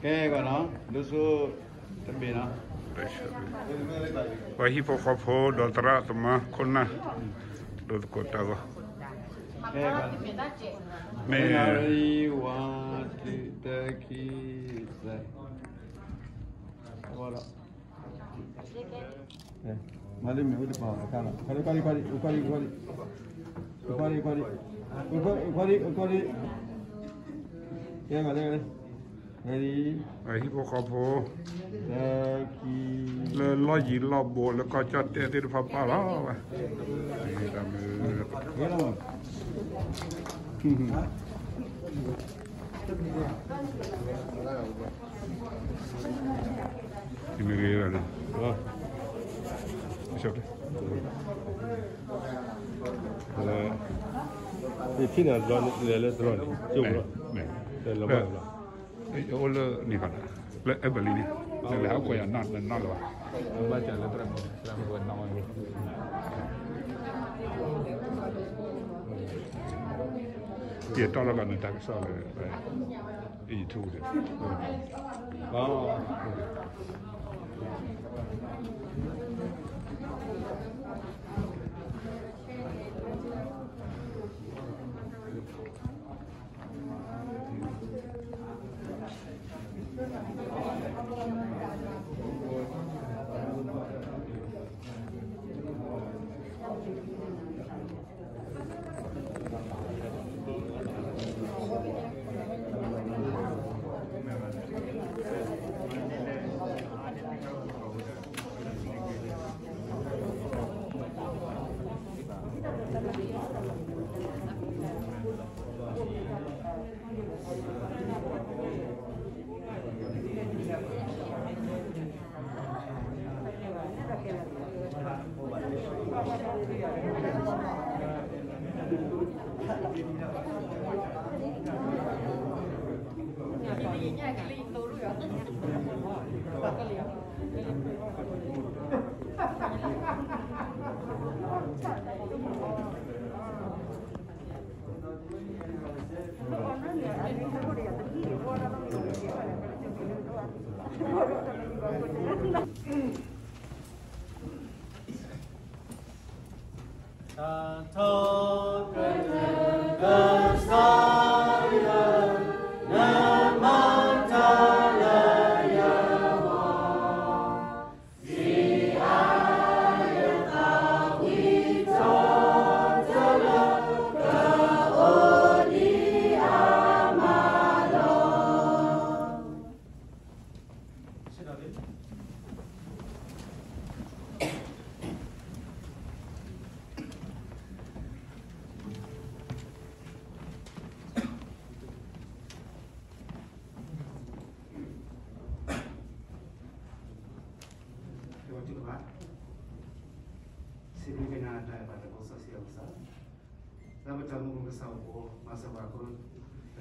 ကဲ ကွၢ်နီၤ ဒိၣ်စိ တဘ့ၣ်နီၤ ပှၤဟံၣ်ဖိဃီဖိ ဒီးသရၣ်သမါခိၣ်နၢ် ဒိသကိးတၢ်ဂီၤ ကဲ ကွၢ်နီၤ မ့ၢ် one two three သၢ အဝဲဒီး မၤလၢမ့ၢ်အိၣ်တပၤအခါလီၤ ခွါဒံခွါဒံခွါဒံ ready ဟံၣ်ဖိဃီဖိ လၢလီၢ်ယံၤလီၢ်ဘူး လၢကီၢ်ကၠီၣ်တဲၣ်သ့ၣ်တဖၣ်ပာ်လီၤဝဲ တၢ်မုၢ် မ့ၢ်ဂ့ၤလီၤန့ၣ် ယထံၣ်န့ၣ် လဲၤလၢတရီန့ၣ် ကၠိလီၤ အိၣ်လၢန့ၣ်ခါ လၢအဲဘလံန့ၣ် နလဲၤဟးကွၢ်ယၤနီၢ်လၢၤဘၣ် ဘၣ်စၢ်လၢတရီ ယတီၢ်လီၤကီးနတၢ်ကစီၣ်လၢ YouTube န့ၣ် စံးဘျုးက့ၤနၤတၢ်အဲၣ်ဘၣ်တၢ်ကစီၣ်စံးအကစၢ် လၢပတၢ်မူကစၢ်အိၣ်ဖှိၣ် မၤစၢၤပှၤ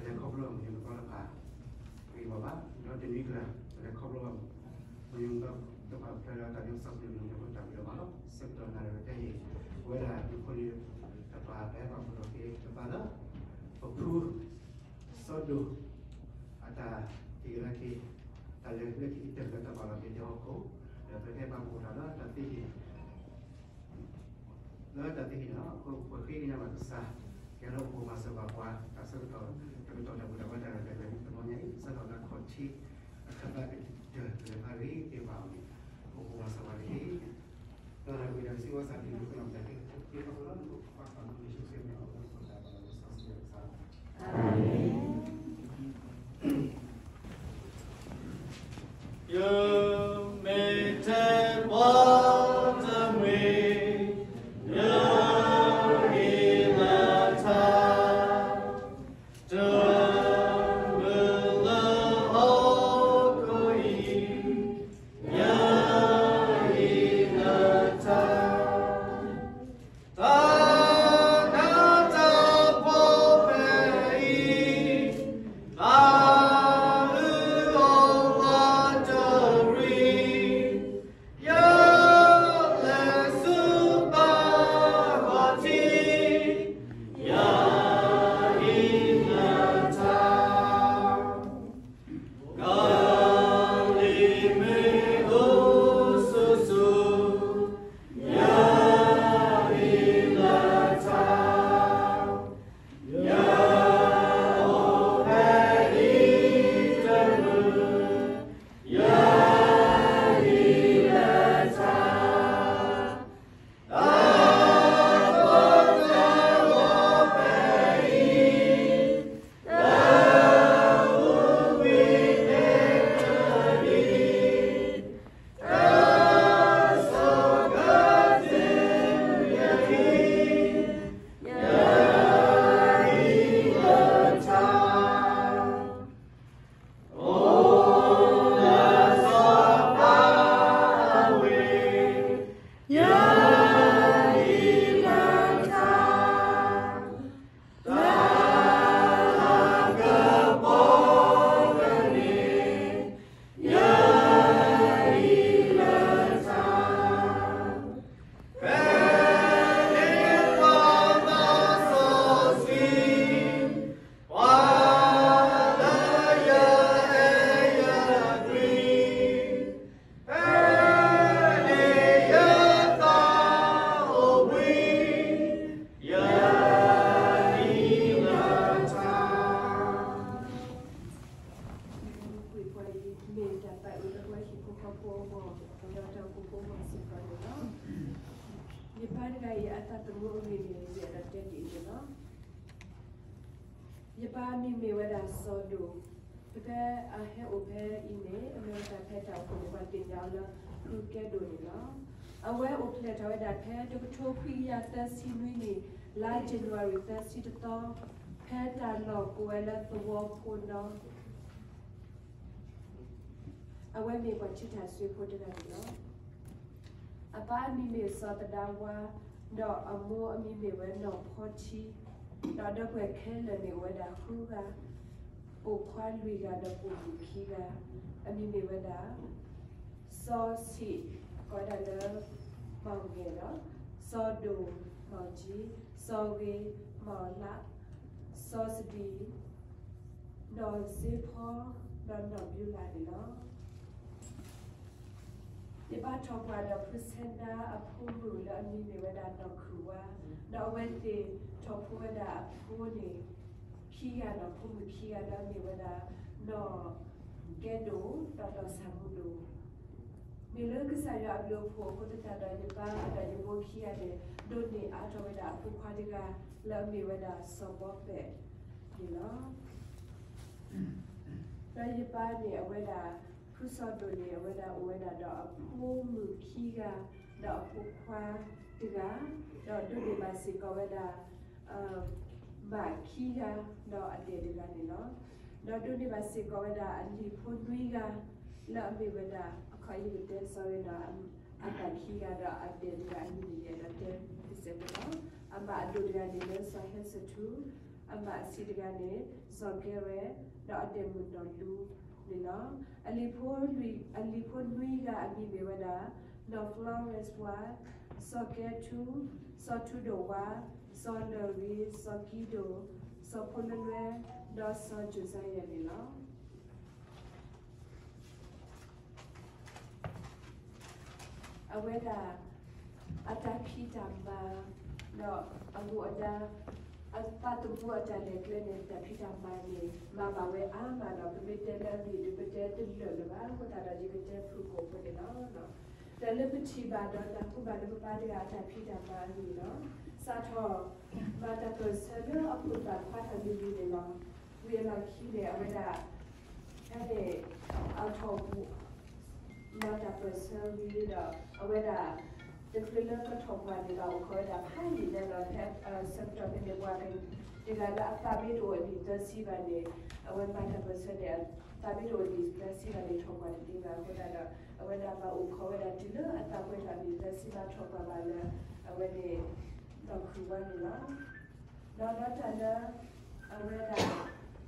အဃိ ပလဲၤခီဖျိမုၢ်နံၤမုၢ်သီတဖၣ် ဂ့ၤဘၣ်ဘၣ် ဒီးတနွံကျၢၤ ပလဲၤခီဖျိဘၣ်မုၢ်နံၤမုၢ်သီတဖၣ် ဖျါဒီးတၢ်ကစီၣ်ပျံၤမုၢ်နံၤဖိတၢ်ဘျုးဒိၣ်မးလီၤ. ဆၢကတီၢ်နၣ်ရံၣ်ဝဲဖဲအံၤ ပဝဲဒၣ်ဒူဖိလံၤတဖၣ် ပဟဲပာ်ဖှိၣ်ထီၣ်က့ၤတပၤလၢ ပဖု စီၤဒိၣ် အတၢ်ဟ့ၣ်ကဒါက့ၤ တၢ်လဲၤလၢခံကတၢၢ်လၢတၢ်ပာ်လီၤက့ၤတၢ်ဟီၣ်ခိၣ် ဒီးပဟဲပာ်ဖှိၣ်တၢ်လၢတၢ်သ့ဟ့ၣ် လၢတၢ်သ့ဟ့ၣ်န့ၣ်လီၤ. အဃိပဃ့ကညးဘၣ်ကစၢ် ကဲလၢအိၣ်ဖှိၣ်မၤစၢၤဘၣ်ပှၤ တၢ်ဆၢကတီၢ် တၢ်ကတီၢ်တၢ်ဘူၣ်တၢ်ဝဲတၢ်ရဲၣ်တၢ်ကျဲၤတနီၤညါအံၤ စးထီၣ်လၢခီၣ်ထံး အခါသးကတၢၢ် လဲၤဘၣ်ဂ့ၤက့ၤဘၣ်အီၤန့ၣ် အိၣ်ဖှိၣ်မၤစၢၤဘၣ်တက့ၢ်. ဒီးတၢ်ဝံၤဒီးစံးဝဲစၢ်ကလုၢ်ကထါ က့ၤခီဖျိလၢနဖိခွါသးမုၢ်ယ့ၣ်ၡူးခရံာ်မ့ၢ်အီၤ လၢနဖိခွါသးမုၢ်ယ့ၣ်ၡူးခရံာ် အၤမ့ၣ်. ယမ့ၢ်တဲဘီတမှံၤ ယဟ့ၣ်လၢထါ တၢ်မုၢ်လၢဟီၣ်ခိၣ်အံၤ ယဟ့ၣ်လၢထါ တၢ်နးတၢ်ဖှီၣ်ဖဲအံၤ ယအံၤလၢတၢ် တၢ်လၤကပီၤကန့ၣ် ယအံၤလၢတၢ် ဖဲန့ၣ်ပှၤသးစီဆှံ ပှၤလၢယအဲၣ်ယကွံ ဖဲန့ၣ်ယသးအိၣ်ဘှံး ယအံၤလၢတၢ် မ့ၢ်တၢ်သးအုးလၢပှၤဟံၣ်ဖိဃီဖိအဂီၢ် ဒီးတၢ်အိၣ်ဖှိၣ်ဖိအဂီၢ်စ့ၢ်ကီးန့ၣ်လီၤ. ယပၢ်တဂၤအံၤအသးသမူအဂ့ၢ်န့ၣ် ယအဲၣ်ဒိးတဲဒ်အံၤန့ၣ်လီၤ. ယပၢ်အမံၤမ့ၢ်ဝဲဒၣ်စီၤဒိၣ်, ဖဲအဟဲအိၣ်ဖဲအံၤန့ၣ် အမ့ၢ်ဝဲဒၣ်ဖဲတၢ်အိၣ်ဖှိၣ်န့ၣ် ပှၤသ့ၣ်ညါအီၤလၢ ဖုကဲဒိၣ်န့ၣ်လီၤ. အဝဲအိၣ်ဖျဲၣ်ထီၣ်ဝဲဒၣ်ဖဲတကထိခွံကယၤသၢဆံနွံနံၣ် လါ January သၢဆံတသီ, ဖဲတၢ်လီၢ်ကိးဝဲလၢသဝီဖိနီၤ အဝဲမ့ၢ်ပှၤထံၣ်တၢ်စွ့ဖိတဂၤန့ၣ်လီၤ. အပၢ်အမံၤမ့ၢ်စီၤသဒါဝါ, ဒီးအမိၢ်အမံၤမ့ၢ်ဝဲနီၢ်ဖီထံ, ဒီးဒီပုၢ်ဝဲၢ်ခဲလၢာ်န့ၣ်အိၣ်ဝဲဒၣ်ဃုဂၤ, ပိာ်ခွါလွံၢ်ဂၤဒီးပိာ်မုၣ်ခံဂၤ, အမံၤမ့ၢ်ဝဲဒၣ် စီၤဆံး, ကိးဝဲဒၣ်လၢ မီၢ်ငဲၤဒီး စီၤဒိၣ် မီၢ်ကၠံ, စီၤဂ့ၤ မီၢ်လး, စီၤစဒံ နီၢ်စ့ဖီ ဒီးနီၢ်ဘျုးလၢ်န့ၣ်လီၤ. ယဘါထီၣ်ပှၢ်ဒီးဖုဆဲနါအဖိမုၣ်လၢအမံၤမ့ၢ်ဝဲဒၣ်နီၢ်ခုၣ်ဝါ, ဒီးအဝဲသ့ၣ်ထီၣ်ဖိဝဲဒၣ်အဖိန့ၣ် ခံဂၤနီၤ, ဖိမုၣ်ခံဂၤလၢအမ့ၢ်ဝဲဒၣ် နီၢ်ကဲဒိၣ် ဒီးနီၢ်ဆၣ်မူဒိၣ် မ့ၢ်လၢကစၢ်ယွၤအဘျုးအဖှိၣ်အဃိသတးဒီး ယပၢ်ဒီးယမိၢ်ခံဂၤန့ၣ် ဒိးန့ၢ်အါထီၣ်ဝဲဒၣ်အဖိခွါတဂၤလၢအမ့ၢ်ဝဲဒၣ်စီၤဘီပဲၣ်န့ၣ်လီၤ. ဒီးယပၢ်န့ၣ် အဝဲဒၣ် ဖုစီၤဒိၣ်န့ၣ် အဝဲဒၣ်အိၣ်ဝဲဒၣ်ဒီးအဖိမုၣ်ခံဂၤ ဒီးအဖိခွါတဂၤ, ဒီးဒိးန့ၢ်ဘၣ်စ့ၢ်ကီးဝဲဒၣ် မးခံဂၤ ဒီးအဒဲၣ်တဂၤန့ၣ်လီၤ. ဒီးဒိးန့ၢ်ဘၣ်စ့ၢ်ကီးဝဲဒၣ်အလံၤဖိနွံဂၤ လၢအမ့ၢ်ဝဲဒၣ် အခီယကတဲ sorry နီၤ, အမးခံဂၤဒီးအဒဲၣ်တဂၤအမံၤန့ၣ် ယအဲၣ်ဒိးတဲတစဲးဖိလီၤ. အမးအဒိၣ်တဂၤန့ၣ်လၢစီၤဟဲစထူ, အမးအဆံးတဂၤန့ၣ် စီၤကဲရဲ, ဒီးအဒဲၣ်မုၣ်နီၢ်လူန့ၣ်လီၤ. အလံၤဖိလွံၢ်, အလံၤဖိနွံဂၤအမံၤမ့ၢ်ဝဲဒၣ် နီၢ် Florence ဝါ, စီၤကဲထူ, စီၤထူဒိၣ်ဝါ, စီၤလၢၢ်ဂ့ၤ, စီၤကံဒိၣ်, စီၤဖိလွဲလွဲ, ဒီးစီၤ Josiah န့ၣ်လီၤ. အဝဲဒၣ် အတၢ်ဖံးတၢ်မၤ ဒီးအမူအဒါ အသးသမူအတၢ်လဲၤကျဲန့ၣ် တၢ်ဖံးတၢ်မၤန့ၣ် မၤဘၣ်ဝဲအါမးဒီး ပမ့ၢ်တဲလၢအဂ့ၢ်ဒီး ပတဲတလၢာ်လၢၤဘၣ်. အဃိသတးဒီး ယကတဲဖုၣ်ကိာ်ဖိန့ၣ်လီၤ. တၢ်လၢပထံၣ်ဘၣ်ဒီးနၢ်ဟူဘၣ်လၢပပၢ်တဂၤအတၢ်ဖံးတၢ်မၤအဂ့ၢ်လီၤ. စးထီၣ်မၤတၢ်ပၢၢ်ဆၢလၢအဖိသၣ်ခွါတၢ်မံၤမံၤန့ၣ်လီၤ. ဝံၤအလီၢ်ခံန့ၣ် အဝဲဒၣ် ဖဲန့ၣ် အထီၣ် မၤတၢ်ပၢၢ်ဆၢဝံၤဒီး အဝဲဒၣ် တချုးလၢကထီၣ်ပှၢ်န့ၣ် ဘၣ်အိၣ်ခိးဝဲဒၣ်ဖးယံာ်လၢလီၤ. ဖဲဆၢကတီၢ်ဖဲန့ၣ် ပှၤတဂၤလၢအသးမ့ၢ်တအိၣ်အနံၣ်သၢဆံဘၣ်န့ၣ် အဝဲမၤတၢ်ပၢၢ်ဆၢန့ၣ် အသးမ့ၢ်တအိၣ်အနံၣ်သၢဆံဘၣ်န့ၣ် ထီၣ်ပှၢ်တသ့ဘၣ်. အဃိသတးဒီး အဝဲဒၣ်ဘၣ်အိၣ်ခိးဝဲဒၣ်တုၤလၢအသးပှဲၤထီၣ်အနံၣ်သၢဆံ ဘၣ်ထီၣ်ပှၢ်ဘၣ်လၢ အဝဲန့ၣ် နီၢ်ခုၣ်ဝါန့ၣ်လီၤ. ဒီးဒီးတၢ်လၢ အဝဲဒၣ်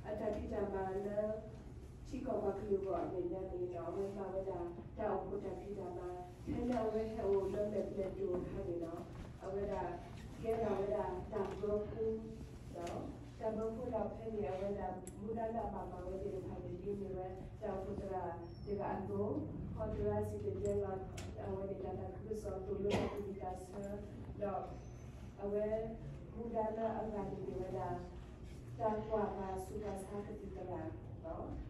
အတၢ်ဖံးတၢ်မၤလၢ ထံကီၢ်ပှၤကလုာ်အဂီၢ်အမဲာ်ညါန့ၣ်ဒီး အဝဲမၤဝဲဒၣ် တၢ်အိၣ်ဖှိၣ်တၢ်ဖံးတၢ်မၤ ဖဲလၢအဝဲဟဲအိၣ်လၢမဲာ်ပျဲၢ်ဒိၣ်အခါန့ၣ်ဒီး အဝဲဒၣ် ကဲထီၣ်ဝဲဒၣ်တၢ်ဘၢဖိ ဒီး တၢ်ဘၢဖိဒီးဖဲန့ၣ် အဝဲဒၣ် မူဒါလၢအဘၣ်မၤဝဲသ့ၣ်တဖၣ်န့ၣ် ဒ်မ့ၢ်ဝဲ တၢ်အိၣ်ဖှိၣ်သရၣ်တဂၤအသိး ဟီသရၣ်စံၣ်တဲၤတဲလီၤ အဝဲန့ၣ် တၢ်သးခုကစီၣ် သိၣ်လိတၢ်ကူၣ်သ့သးဆၢ ဒီး အဝဲ မူဒါလၢအဂၤန့ၣ်မ့ၢ်ဝဲဒၣ် တၢ်ကွၢ်ပှၤဆူးပှၤဆါကသံၣ်သရၣ်လီၤ. ဖဲန့ၣ်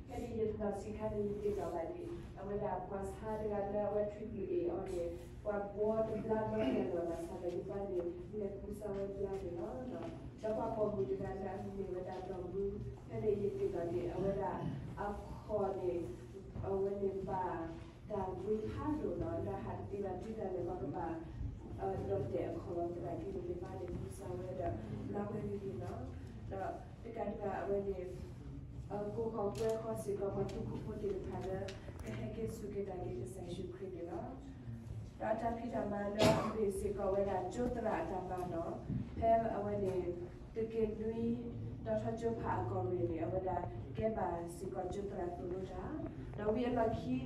ယနီၢ်ဆံးခါန့ၣ် ယသ့ၣ်နီၣ်ဘၣ်ဒ် အဝဲဒၣ်ပှၤဆါတဂၤလၢအဝဲထွံၣ်ကလုၢ်အ့ၣ်အီၤန့ၣ် ပှၤဘှီတဘျါဘျီန့ၣ်လီၤ. ဘၣ်ဆၣ်ဒီးယပၢ်န့ၣ် လဲၤကူစါဝဲဘျါန့ၣ်လီၤ. ဒီးပှၤပိာ်မုၣ်တဂၤလၢအမံၤမ့ၢ်ဝဲဒၣ်နီၢ်မူ ဖဲန့ၣ်ယသ့ၣ်နီၣ်န့ၣ် အဝဲဒၣ်အခီၣ်န့ၣ် အဝဲန့ၣ်ဘၣ်တၢ်ဝံဖးဒိၣ်လီၤ. ဒီးဟးတသ့ဘၣ် တုၤဒၣ်လဲာ်ပှၤကဘၣ် ဒီးတဲာ်အခီၣ်လီၤသရၣ်က့န့ၣ် ယပၢ်န့ၣ်ကူစါဝဲဒီး ဘျါဝဲဂ့ၤဂ့ၤလီၤ. ဒီးတကးဒံးဘၣ်အဝဲန့ၣ် ကိးဃီၤကွဲဃီၤစ့ၢ်ကီးပှၤဟံၣ်ဖိဃီဖိသ့ၣ်တဖၣ်လၢ ကဟဲက့ၤစူၢ်က့ၤနာ်က့ၤကစၢ်ယ့ၣ်ၡူးခရံာ်န့ၣ်လီၤ. ဒီးအတၢ်ဖံးတၢ်မၤလၢ စ့ၢ်ကီးဝဲဒၣ်ကၠိသရၣ်အတၢ်မၤဒီး ဖဲအဝဲန့ၣ် သုးက့နွံ ဒီးထီကၠိဖးအကီၢ်ရ့ၣ်န့ၣ် အဝဲဒၣ်ကဲဘၣ်စ့ၢ်ကီးကၠိသရၣ်သိၣ်လိတၢ်, ဒီးဝံၤအလီၢ်ခံန့ၣ်ဒီး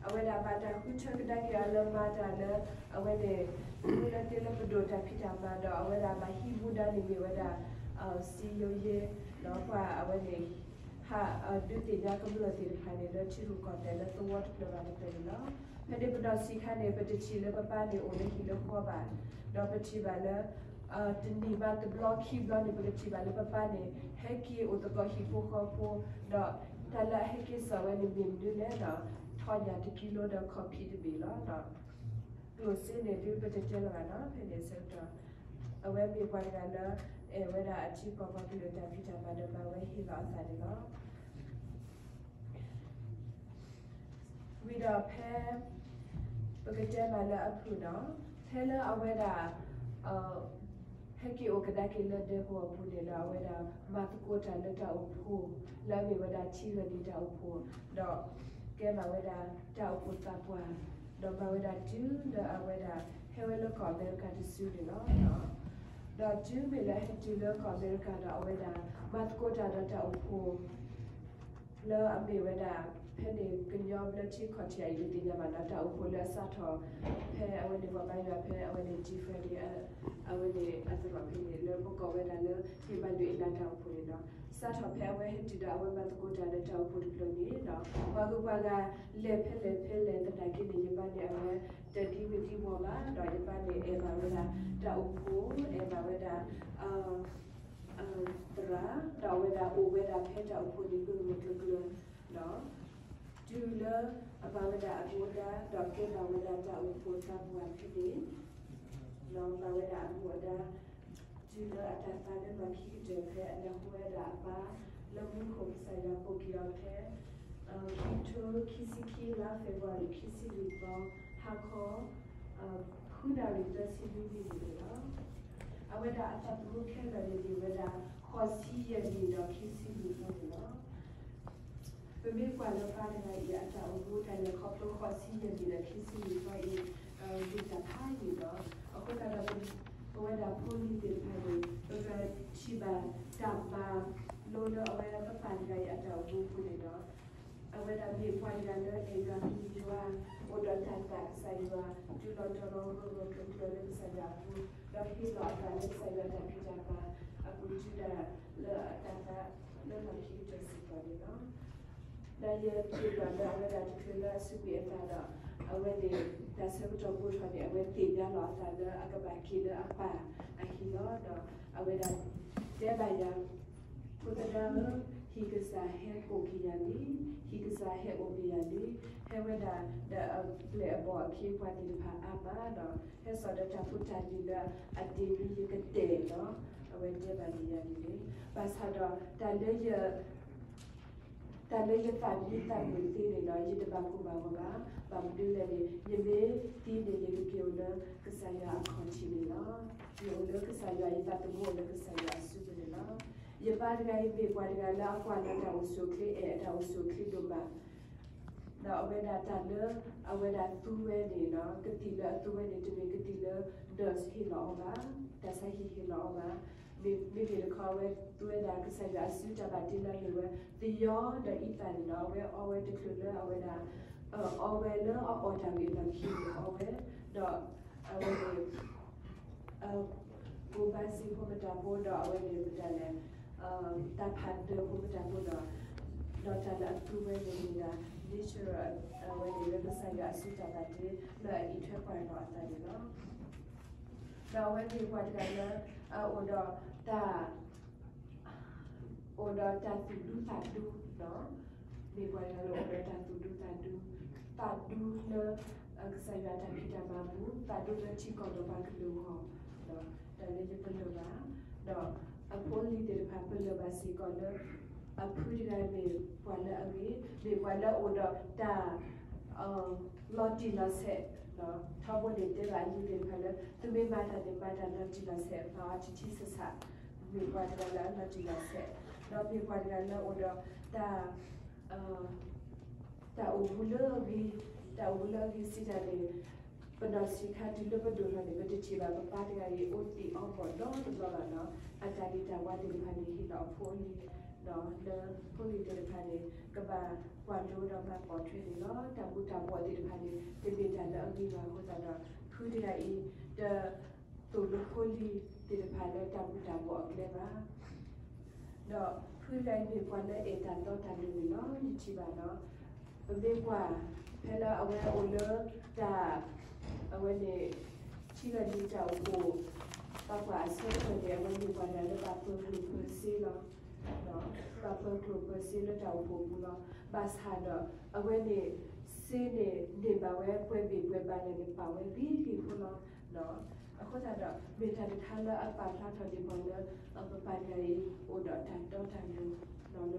အဝဲဒၣ်ဘၣ်တၢ်ဃုထၢကဒါက့ၤအီၤလၢမၤတၢ်လၢ အဝဲန့ၣ် မူလၢတ့လၢပဒိၣ်တၢ်ဖံးတၢ်မၤဒီး အဝဲဒၣ်ဘၣ်ဟံးမူဒါန့ၣ်မ့ၢ်ဝဲဒၣ် စံယိယဲ ဒီးပှၤအဝဲန့ၣ် ဟးဒုးသ့ၣ်ညါကမျၢၢ်သ့ၣ်တဖၣ်န့ၣ် လၢထံရူၢ်ကီၢ်သဲးလၢသဝီတဖျၢၣ်ဘၣ်တဖျၢၣ်န့ၣ်လီၤ. ဖဲန့ၣ်ပနီၢ်ဆံးခါန့ၣ် ပတထံၣ်လၢပပၢ်န့ၣ်အိၣ်လၢဟံၣ်လၢဃီဘၣ်, ဒီးပထံၣ်ဘၣ်လၢ တနံၣ်ဘၣ်တဘျီခံဘျီန့ၣ် ပကထံၣ်ဘၣ်လၢပပၢ်န့ၣ် ဟဲက့ၤအိၣ်သကိးဟံၣ်ဖိဃီဖိ, ဒီးတၢ်လၢအဟဲက့ၤစိာ်ဝဲန့ၣ်မ့ၢ်မနုၤလဲၣ်ဒီး ထီၣ်ညၣ်တကံလိဒီးခီၣ်ဖံးတဘ့ၣ်လီၤ. ကျိၣ်စ့န့ၣ်ဒုးပတတဲလၢၤဘၣ်နီၤ ဖဲန့ၣ်ဆၢကတီၢ် အဝဲမ့ၢ်ပှၤတဂၤလၢ အဲၣ်ဝဲဒၣ်အထံကီၢ်ပှၤကလုာ်တၢ်ဖံးတၢ်မၤဒီးမၤဝဲဟ့ၣ်လီၤအသးန့ၣ်လီၤ. ဝံၤဒီးဖဲ ပကတဲမးလၢအဖုၣ်ဒီး ဖဲလၢအဝဲဒၣ် ဟဲက့ၤအိၣ်ကဒါက့ၤလၢဒဲကဝီၤပူၤန့ၣ်ဒီး အဝဲဒၣ်မၤသကိးတၢ်လၢတၢ်အိၣ်ဖှိၣ် လၢအမ့ၢ်ဝဲဒၣ်ထံဂၢၢ်နံၤတၢ်အိၣ်ဖှိၣ် ဒီးကဲမးဝဲဒၣ်တၢ်အိၣ်ဖှိၣ်သးပှၢ် ဒီးမၤဝဲဒၣ်တုၤလၢအဝဲဒၣ်ဟဲဝဲလၢကီၢ်အမဲရကၤတစုန့ၣ်လီၤ. ဒီးတုၤမ့ၢ်လၢဟဲတုၤလၢကီၢ်အမဲရကၤဒီးအဝဲဒၣ် မၤသကိးတၢ်ဒီးတၢ်အိၣ်ဖှိၣ် လၢအမ့ၢ်ဝဲဒၣ် ဖဲန့ၣ်ကညီဘျၢထံခီၣ်ထံးအံၤ ပသ့ၣ်ညါဘၣ်ဒီးတၢ်အိၣ်ဖှိၣ်လၢအစးထီၣ် ဖဲအဝဲန့ၣ်ပှၤဘါယွၤဖဲအဝဲန့ၣ် G Friday အဝဲန့ၣ်အသရိာ်ဖဲန့ၣ် လၢပကိးဝဲဒၣ်လၢ ဟ့ၣ်ဘၣ်ဒိၣ်အ့လးတၢ်အိၣ်ဖှိၣ်န့ၣ်ဒီး စးထီၣ်ဖဲအဝဲဟဲတုၤဒီးအဝဲမၤသကိးတၢ်လၢတၢ်အိၣ်ဖှိၣ်တဖျၢၣ်န့ၣ်ဒီး ပှၤဂုၤပှၤဂၤလဲၤဖဲလဲၣ်ဖဲလဲၣ်သနာ်က့န့ၣ် ယပၢ်န့ၣ်အဝဲတဒံဝ့ၤဒံဝီၤဘၣ် ဒီးယပၢ်န့ၣ်အဲၣ်ဘၣ်ဝဲဒၣ်တၢ်အိၣ်ဖှိၣ် အဲၣ်ဘၣ်ဝဲဒၣ် သရၣ် ဒီးအဝဲဒၣ်အိၣ်ဝဲဒၣ်ဖဲတၢ်အိၣ်ဖှိၣ်န့ၣ်ဂၢၢ်ဂၢၢ်ကျၢၤကျၢၤ ဒီး တုၤလၢအမၤဝဲဒၣ်အမူအဒါ ဒီးကဲဘၣ်ဝဲဒၣ်တၢ်အိၣ်ဖှိၣ်သးပှၢ်ဖဲန့ၣ် ဒီးမၤဝဲဒၣ်အမူအဒါ တုၤလၢအတၢ်သါလၢလီၢ်ခံကတၢၢ်ဖဲအနၢ်ဟူဝဲဒၣ်အပၢ် လၢမူခိၣ်ကစၢ်ယွၤကိးက့ၤအီၤဖဲ ခံကထိခံဆံခံ လါ February ခံဆံလွံၢ်သီ ဟါခီ ဃုနၣ်ရံၣ်သၢဆံနွံမံးနံးန့ၣ်လီၤ. အဝဲဒၣ်အသးသမူခဲလၢာ်န့ၣ်မ့ၢ်ဝဲဒၣ် ဃိးဆံယဲၢ်နံၣ်ဒီးခံဆံလွံၢ်သီန့ၣ်လီၤ. ပမ့ၢ်ကွၢ်လၢပၢ်တဂၤအံၤအတၢ်အိၣ်မူတၢ်လဲၤခီဖျိဃိးဆံယဲၢ်နံၣ်ဒီးခံဆံလွံၢ်သီအံၤ မ့ၢ်တၢ်ဖးယံာ်လီၤ. အဃိသတးဒီး ပဝဲဒၣ်ဖိလံၤသ့ၣ်တဖၣ်န့ၣ် ပကထံၣ်ဘၣ်တၢ်မၤလိလၢအဝဲပၢ်တဂၤအံၤအတၢ်အိၣ်မူအပူၤန့ၣ်လီၤ. အဝဲဒၣ်မ့ၢ်ပှၤတဂၤလၢအဲၣ်ယွၤဟ့ၣ်ယွၤ အိၣ်ဒီးတၢ်သးကစၢ်ယွၤ တုၤလီၤတီၤလီၤဂၢၢ်ဂၢၢ်ကျၢၤကျၢၤလၢကစၢ်ယွၤအပူၤ ဒီးဟ့ၣ်လီၤအသးလၢကစၢ်ယွၤတၢ်ဖံးတၢ်မၤအပူၤတုၤဒၣ်လၢအတၢ်သါလၢလီၢ်ခံကတၢၢ်စ့ၢ်ကီးန့ၣ်လီၤ. ဒီးယထံၣ်ဘၣ်လၢအဝဲဒၣ်တချုးလၢအစူးကွံာ်အသးဒီး အဝဲန့ၣ် တၢ်ဆၢကတီၢ်ပိၢ်ထီၣ်န့ၣ် အဝဲသ့ၣ်ညါလီၤအသးလၢအကဘၣ်က့ၤလၢအပၢ်အဟံၣ်လီၤ. ဒီးအဝဲဒၣ်တဲဘၣ်ယၤ ဖိသဒါဧၢ, ဟံၣ်ကစၢ်ဟဲကိးက့ၤယၤလံ, ဟံၣ်ကစၢ်ဟဲအိၣ်က့ၤယၤလံ, ဟဲဝဲဒၣ်ဒီးအပျဲၢ်အဘီၣ်အခ့အပှၤသ့ၣ်တဖၣ်အါမးဒီး ဟဲစိာ်ဒီးတၢ်ဖိတၢ်လံၤလၢအတ့လံယကတဲာ်ဒီး အဝဲတဲဘၣ်န့ၣ်ယၤန့ၣ်လီၤ. ဘၣ်ဆၣ်ဒီးတၢ်လၢယ တၢ်လၢယသးမံသးမုာ်သ့န့ၣ်ဒီး ယတဘၣ်ကိၢ်ဘၣ်ဂီၤဘၣ်. ဘၣ်မနုၤလဲၣ်န့ၣ် ယမ့ၢ်သံန့ၣ် ယကက့ၤအိၣ်လၢကစၢ်ယွၤအခီၣ်ထံးန့ၣ်လီၤ. ယအိၣ်လၢကစၢ်ယွၤ ယသးသမူအိၣ်လၢကစၢ်ယွၤအစုပူၤန့ၣ်လီၤ. ယပၢ်တဂၤအံၤမ့ၢ်ပှၤတဂၤလၢအကွၢ်လၢတၢ်အိၣ်ဆူၣ်အိၣ်ချ့ အဲၣ်အတၢ်အိၣ်ဆူၣ်အိၣ်ချ့ဒိၣ်မး ဒီးအဝဲဒၣ်တၢ်လၢအဝဲဒၣ်သူဝဲန့ၣ်ဒီး ကသံၣ်လၢအသူဝဲန့ၣ် တမ့ၢ်ကသံၣ်လၢ nurse ဟ့ၣ်လီၤအီၤဘၣ်, တၢ်ဆါဟံၣ်ဟ့ၣ်လီၤအီၤဘၣ်. မ့မ့ၢ်တခီအဝဲသူဝဲဒၣ်ကစၢ်ယွၤအစုတၢ်ဘၣ်တ့လၢအမ့ၢ်ဝဲ သယီဒီးအံသၣ်န့ၣ်ဒီး အဝဲအီဝဲတချုးလၢအဝဲဒၣ် အီဝဲလၢအအီၣ်တၢ်ဂ့ၢ်တၢ်ကျိၤန့ၣ်အီဝဲ, ဒီးအဝဲန့ၣ် ကိးဘါစ့ဖိမတၤဖိဒီးအဝဲန့ၣ်မတၤလဲၣ်, တၢ်ဖးဒၢးဖိမတၤဖိဒီး ဒီးတၢ်လၢအသူဝဲန့ၣ်မ့ၢ်ဒၣ် nature အဝဲန့ၣ်လၢကစၢ်ယွၤအစုတၢ်ဘၣ်တ့လၢအအံးထွဲကွၢ်လီၤအသးန့ၣ်လီၤ. ဒီးအဝဲမ့ၢ်ပှၤတဂၤလၢ အအိၣ်ဒီးတၢ် အိၣ်ဒီးတၢ်သူၣ်ဒူသးဒူ, မ့ၢ်ပှၤတဂၤလၢအိၣ်ဒီးတၢ်သူၣ်ဒူသးဒူ, သးဒူလၢ ကစၢ်ယွၤတၢ်ဖံးတၢ်မၤအပူၤ, သးဒူလၢထံကီၢ်ဒီးပှၤကလုာ်အဂီၢ်, တၢ်လၢယပလၢၢ်ဘၣ်, ဒီးအဖိအလံၤသ့ၣ်တဖၣ်ပလၢၢ်ဘၣ်စ့ၢ်ကီးလၢ အဖုတဂၤမ့ၢ်ပှၤလၢအဂ့ၤ, မ့ၢ်ပှၤလၢအအိၣ်ဒီးတၢ် လီၤတံၢ်လီၤဆဲး, ထီဘိန့ၣ်တဲဘၣ်အလံၤသ့ၣ်တဖၣ်လၢ သုမ့ၢ်မၤတၢ်န့ၣ် မၤတၢ်လီၤတံၢ်လီၤဆဲး, မၤအီၤထံထံဆးဆး, မ့ၢ်ပှၤတဂၤလၢအလီၤတံၢ်လီၤဆဲး, ဒီးမ့ၢ်ပှၤတဂၤလၢအိၣ်ဒီးတၢ် တၢ်အိၣ်မူလၢအဂ့ၤ, တၢ်အိၣ်မူလၢအဂ့ၤစံးတၢ်န့ၣ် ပနီၢ်ဆံးခါတုၤလၢပဒိၣ်ထီၣ်န့ၣ် ပတထံၣ်ဘၣ်ပပၢ်တဂၤအံၤအိၣ်သ့ၣ်အီၤဘီၣ်နီတဘျီဘၣ်နီၤ. အတၢ်ဂ့ၤတၢ်ဝါသ့ၣ်တဖၣ်န့ၣ် ဟ့ၣ်လီၤအဖိအလံၤ လၢဖိလံၤသ့ၣ်တဖၣ်န့ၣ် ကဘၣ်ကွၢ်လိဒီးဘၣ်ပိာ်ထွဲန့ၣ်လီၤ. တၢ်ဘူၣ်တၢ်ဘီၣ်သ့ၣ်တဖၣ်န့ၣ် တမ့ၢ်တၢ်လၢအဂ့ၤဘၣ်အဃိသတးဒီး ဖုတဂၤအံၤ တ သိၣ်လိဖိလံၤသ့ၣ်တဖၣ်လၢတၢ်ဘူၣ်တၢ်ဘီၣ်အကျဲဘၣ်. ဒီးဖုတဂၤအံၤမ့ၢ်ပှၤလၢအဲၣ်တၢ်တီတၢ်လိၤန့ၣ်လီၤ. ယထံၣ်ဘၣ်နီၤ ပမ့ၢ်ကွၢ်ဖဲလၢအဝဲအိၣ်လၢတၢ် အဝဲန့ၣ် ထံဂၤလံၤတၢ်အိၣ်ဖှိၣ် ပာ်ကွၢ်အဆၢကတီၢ်န့ၣ် အဝဲမ့ၢ်ပှၤတဂၤလၢဘၣ်ပၢၤကျိၣ်ပၢၤစ့လီၤ. ဘၣ်ပၢၤကျိၣ်ပၢၤစ့လၢတၢ်အိၣ်ဖှိၣ်ပူၤလီၤ. ဘၣ်ဆၣ်ဒီး အဝဲန့ၣ် စ့န့ၣ် န့ၢ်ဘၣ်ဝဲပှဲၤဘ့ၣ်ပှဲၤဘၣ်န့ၣ် ပာ်ဝဲဂ့ၤဂ့ၤဖိလီၤ. အဃိသတးဒီး မ့ၢ်တၢ်တခါလၢအပာ်ဖျါထီၣ်ဒံးပှၤလၢ ပပၢ်တဂၤအံၤ အိၣ်ဒီးတၢ်တီတၢ်လိၤ လၢ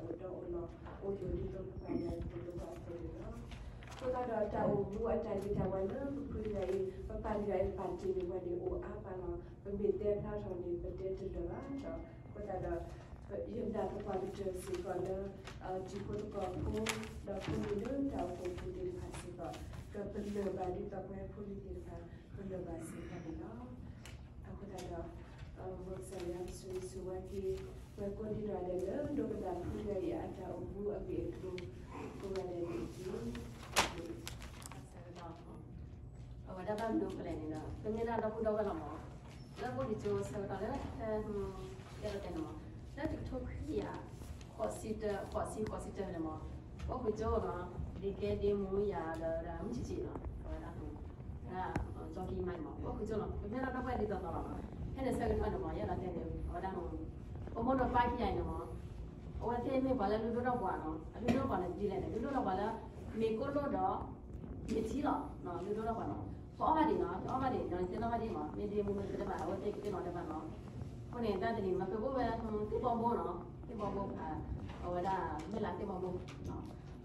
ပတၢ်အိၣ်မူပကဘၣ်အိၣ်တီအိၣ်လိၤ အိၣ်ယိာ်ဒ်သိးပပၢ်တဂၤအသိးလၢပှၤအသိးန့ၣ်လီၤ. အဃိသတးဒီးတၢ်အိၣ်မူအတၢ်ဂ့ၤတၢ်ဝါလၢပဖုတဂၤအံၤ ပပၢ်တဂၤအံၤပာ်တ့ၢ်န့ၢ်ပှၤန့ၣ် အိၣ်အါမးလီၤ. ပမ့ၢ်တဲဖျါထီၣ်န့ၣ် ပတဲတလၢာ်ဘၣ်ဒီး အဃိသတးဒီး ယနာ်သပှၢ်ကတၢၢ်စ့ၢ်ကီးလၢ တံၤဖိသကိးဖိ ဒီးဖိလံၤလၢတၢ်အိၣ်ဖှိၣ်ပူၤသ့ၣ်တဖၣ်စ့ၢ်ကီး ကပလၢၢ်ဘၣ်ဒ်သိးပဝဲဖိလံၤသ့ၣ်တဖၣ် ပလၢၢ်ဘၣ်စ့ၢ်ကီးန့ၣ်လီၤ. အဃိသတးဒီး မ်ကစၢ်ယွၤဆိၣ်ဂ့ၤဆိၣ်ဝါက့ၤ ပှၤကိးဒံနီၢ်ဒဲးလၢဒိကနၣ်ဖုတဂၤအံၤအတၢ်အိၣ်မူအဂ့ၢ်အကျိၤ ကိးဂၤဒဲးန့ၣ်တက့ၢ်. အဝဲဒၣ်ဘၣ်မနုၤအဃိလဲၣ်န့ၣ်ဒီး ပမ့ၢ်ဒၣ်ဒီပုၢ်ဒီဝဲၢ်လီၤမး, လၢပအိၣ်တကၠိဆၢကတီၢ်လၢ ဖဲ ယဲၢ်လီၤတဲာ်န့ၣ်မး, လၢတကထိခွံကယၤ ဃိးဆံတၢ ဃိးဆံ ဃိးဆံတၢန့ၣ်မး, ပအိၣ်ဃုာ်ကၠိနီၤ, ဒ့ကဲဒ့မူယၤဒီး မုၢ်ဆံးဆံးနီၤ, အဝဲဒၣ် ကၠီကံမါန့ၣ်မး, ပအိၣ်ဃုာ်ကၠိနီၤ, ပမ့ၢ်ဒၣ်ဒီပုၢ်ဝဲၢ်ဒ်သိးသိးလီၤမး, ဖဲန့ၣ်ဆၢကတီၢ်န့ၣ်မး ယဲၢ်လီၤတဲာ်န့ၣ် အဝဲဒၣ် ပမိၢ်ဒီးပၢ်ခံဂၤအံၤန့ၣ်မး, အဝဲသ့ၣ်မ့ၢ်ပှၤလၢလုၢ်ဒိၣ်ထီၣ်ပှၤနီၤ, အလုၢ်ဒိၣ်ထီၣ်ပှၤန့ၣ်ဒ်လဲၣ်န့ၣ် လုၢ်ဒိၣ်ထီၣ်ပှၤလၢ မ့ၤကိၣ်လိၣ်ဒီး မ့ၤထံလီၤ, လုၢ်ဒိၣ်ထီၣ်ပှၤနီၤ, ပအီၣ်ဘၣ်ဒံးနီၤ, ပအီၣ်ဘၣ်ဒံးနီၤ, သ့ၣ်နီၣ်ဘၣ်ဒံးမး, မ့ၢ်ဒ့မူမ့ၢ်တဘၣ် အဝဲသ့ၣ်ကသ့ၣ်နီၣ်တဘၣ်နီၤ, အဃိန့ၣ် တၢ်တနံၤမး ပအိၣ်ဝဲ သ့ၣ်ဘီဘိနီၤ, သ့ၣ်ဘီဘိဖး အဝဲဒၣ် မဲၢ်လးသ့ၣ်ဘီဘိ,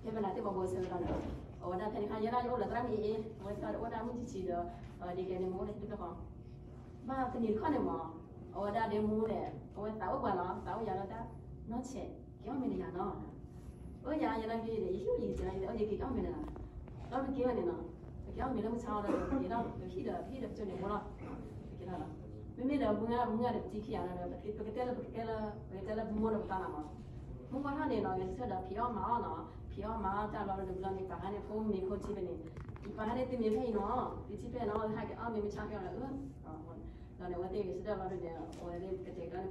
ဖဲမဲၢ်လးသ့ၣ်ဘီဘိဆၢကတီၢ်န့ၣ်, အဝဲဒၣ်ဖဲန့ၣ်ခါ ယဲဒၣ်ယအိၣ်လၢသရၣ်မုၣ်အ့အ့, အဝဲသ့ၣ်အိၣ်ဒၣ်မုၢ်ဆံးဆံးဒီး ဒ့ကဲန့ၣ် မ့ၢ်အိၣ်လၢဟံၣ်တဖျၢၣ်ဃီ ဘၣ်တနံၤတခီန့ၣ်မး, အဝဲဒၣ်ဒ့မူန့ၣ် အဝဲသးအိၣ်ပှၤလီၤ, သးအိၣ်ယၤလီၤတၢ်, နီၢ်ဆဲး က့ၤအီၣ်မ့ၤန့ၢ်ယၤနီၤ, အၢ ယၤ ယဲဒၣ်က့ၤန့ၣ် ယဟံၣ်ယံၤစၢၤ ယက့ၤအီၣ်မ့ၤန့ၢ်နၤ, ဒီးပက့ၤဝဲန့ၣ်နီၤ, ပက့ၤအီၣ်မ့ၤလၢမုၢ်ဆါအီၤဒီး ပက့ၤဒီး ပဟံၣ်ဒီး ပဟံၣ်ဒီးပကၠိန့ၣ်မ့ၢ်လီၤ, ပက့ၤလီၤလီၤ, မ့မ့ၢ်ဒီးမုၢ်ဂၤ မုၢ်ဂၤဒီးပတံခံဂၤလီၤဒီး ပကတဲလၢ ပကတဲလၢ ပကတဲလၢပမိၢ်ဒီးပပၢ်လီၤမး, မုၢ်ဂၤထီၣ်န့ၣ်နီၤ ဂဲၤဆၢထၢၣ်ဒီးဖံးအီၣ်မၤအီၣ်နီၤ, ဖံးအီၣ်မၤအီၣ်တၢ်ဘျီဒီး ဘျီန့ၣ် ပာ်ဟါန့ၣ် ဖိမ့ၤဖိထံဖဲန့ၣ်, ယပာ်ဟါန့ၣ် သုမ့ၤဖဲအံၤနီၤ, သုထံဖဲနီၤ ဟဲက့ၤအီၣ်မ့ၤမုၢ်ဆါဖဲအီၤလီၤ, ဒီးန့ၣ် အဝဲသ့ၣ်ဂဲၤဆၢထၢၣ်ဘျီဒုန့ၣ် အဝဲသ့ၣ်ကတဲာ်ကတီၤန့ၣ် ဖိတၢ်ဘျီ အဝဲသ့ၣ်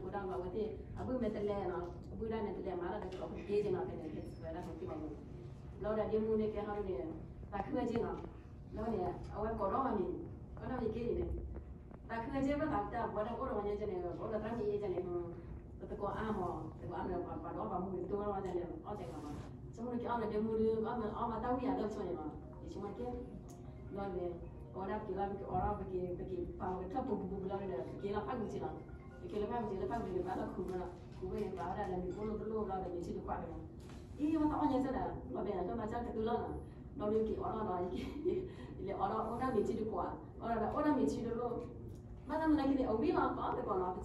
အဘုၣ်မဲာ်တဲးလဲးနီၤ, အဘုၣ်ဒၣ်မဲာ်တဲးလဲးမၤတၢ်ဒီး ကီၢ်ပက့ၤက့ၤနီၤ ဖဲန့ၣ် ဝဲဒၣ်ဖိသ့ၣ်ဘီဘိ, ဘျီဒီးဒ့မူန့ၣ်ကဲထီၣ်ဒုန့ၣ် သးခုဝဲက့ၤနီၤ, ဘျီန့ၣ် အဝဲကိးထီၣ်ဝဲမ့ၤ, ကိးထီၣ်မ့ၤက့ၤန့ၣ် သးခုဝဲက့ၤ ဘၣ်သးတၢ်ပှၤတၢ်အိၣ်ဒီးဝဲညါကဲန့ၣ် ပအိၣ်ဒီးသရၣ်မုၣ်အ့ကဲန့ၣ် ပသကိးအါမး, သကိးအါမး ပှၤဒီးအီၣ်ဘၣ်မူဂ့ၤတိၢ်ဝဲလီၤကဲန့ၣ် အီၣ်ကဲကီးမး, ဆိကမိၣ်က့ၤအီၣ်လၢဒ့မူဒု အီၣ်မ့ၤအီၣ်ဘၣ်တၢ်ဝံၣ်ယၤလၢဆိန့ၣ်မး, ယဆိကမိၣ်က့ၤ ဘျီန့ၣ် အဝဲဒၣ်က့ၤလီၤ ပက့ၤအီၣ်ထီၣ် ပက့ၤ ပက့ၤပာ်ကထၢၣ်ပူၤပူၤပူၤလီၤဒီး ပက့ၤလီၤဖးကူၣ်ထံလီၤ, ပက့ၤလီၤဖးကူၣ်ထံ လၢဖးကူၣ်ထံန့ၣ် ပာ်လီၤခူၣ်မးလီၤ, ခူၣ်ဝဲန့ၣ် ပာ်ဝဲဒၣ်လၢမ့ၤကိၣ်လိၣ်တလိၣ်ဘျီဒီး မ့ၤထံတခွးက့ၤလီၤ, အံၤ ဝဲသးအီၣ်ညါစၢ်ဒၣ် လီၤဘဲၣ်လီၤ ကမၤစၢ်ကတုၤလီၤနီၤ, ဘျီဒုက့ၤအီၣ်ထီၣ်ဒီး ယလဲၤအီၣ်ထီၣ်အိၣ်ဒၣ်မ့ၤထံတခွး, အီၣ်ထီၣ်ဒီးအိၣ်ဒၣ်မ့ၤထံတလိၣ်, ဘၣ်ဆၣ်သနာ်က့န့ၣ် အဝံၣ်လီၤ ပအီၣ်သကိးနီၤ ပစံၣ်ဘီၣ်ပအီၣ်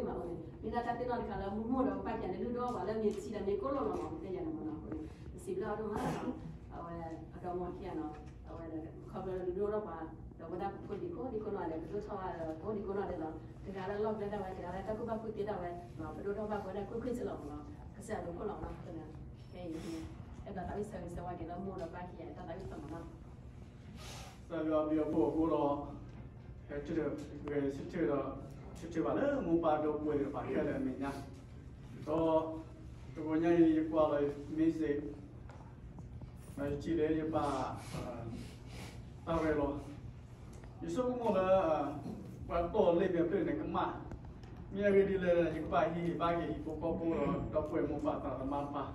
သကိးဝံၣ်မးအဃိန့ၣ် မ့ၢ်ဒၣ်တၢ်သ့ၣ်နီၣ်တခါလၢ မိၢ်မိၢ်ဒီးပၢ်ကဲန့ၣ် လုၢ်ဒိၣ်ပှၤလၢမ့ၤထံဒီးမ့ၤကိၣ်လိၣ်လီၤမး တဲယၤန့ၣ်မးနီၤ, အဃိန့ၣ် ပစံးဘျုးအီၤဒိၣ်မးနီၤ, အဝဲ အကမီၤခံဂၤနီၤ, အဝဲ ခီဖျိလုၢ်ဒိၣ်ထီၣ်ပှၤ ဒီးဝဲဒၣ်ဖိဒံးခိၣ်ဒံးခိၣ်နီၤဒီး ပဒိၣ်ထီၣ်ဘၣ်ဒီး ကိးဒံးကိးနီၤဒဲးလီၤ, တဂၤလၢလီၢ်ကျဲဒၣ်ဝဲ တဂၤလၢတၢ်ကူၣ်ဘၣ်ကူၣ်သ့ဒၣ်ဝဲ, ပဒိၣ်ထီၣ်ဘၣ်ပဝဲဒၣ်ကွ့ၢ်ကွ့ၢ်စ့ၢ်လီၤမးနီၤ, ကစၢ်ယွၤဒိးဖှိၣ်လီၤမးနီၤ, အဃိန့ၣ် ခဲအံၤ အဲၣ်ဒိးသးဝံၣ်ဆၢဂ့ၤဆၢဝါက့ၤလၢမိၢ်ဒီးပၢ်ခံဂၤ တၢ်သးဝံၣ်တဖၣ်မးနီၤ. ကစၢ်ယွၤအဘျုးအဖှိၣ်အဃိဒီး ဟဲထီၣ်ဂဲၤဆၢထၢၣ်ဒီး ဆၢထၢၣ်ဘၣ်လၢမိၢ်ပၢ်ဒီပုၢ်ဝဲၢ်သ့ၣ်တဖၣ်ခဲလၢာ်အမဲာ်ညါ, ဒီး တဂီၤညါအံၤ ယကွၢ်လီၤယ message ဒီးယထံၣ်လၢယပာ် တၢ်ရဲၣ်လီၤ, ယဆိကမိၣ်လၢ ပှၤတီၢ်လ့ၣ်မ့ၢ်ဖျၢၣ်န့ၣ် ကမၣ်, မ့ၢ်အဂ့ၢ်ဒ်လဲၣ် ယကဘၣ်ဟ့ၣ်ဂံၢ်ဟ့ၣ်ဘါက့ၤဟံၣ်ဖိဃီဖိဒီး ဒီပုၢ်ဝဲၢ်မိၢ်ပၢ်သရၣ်သမါတဖၣ်,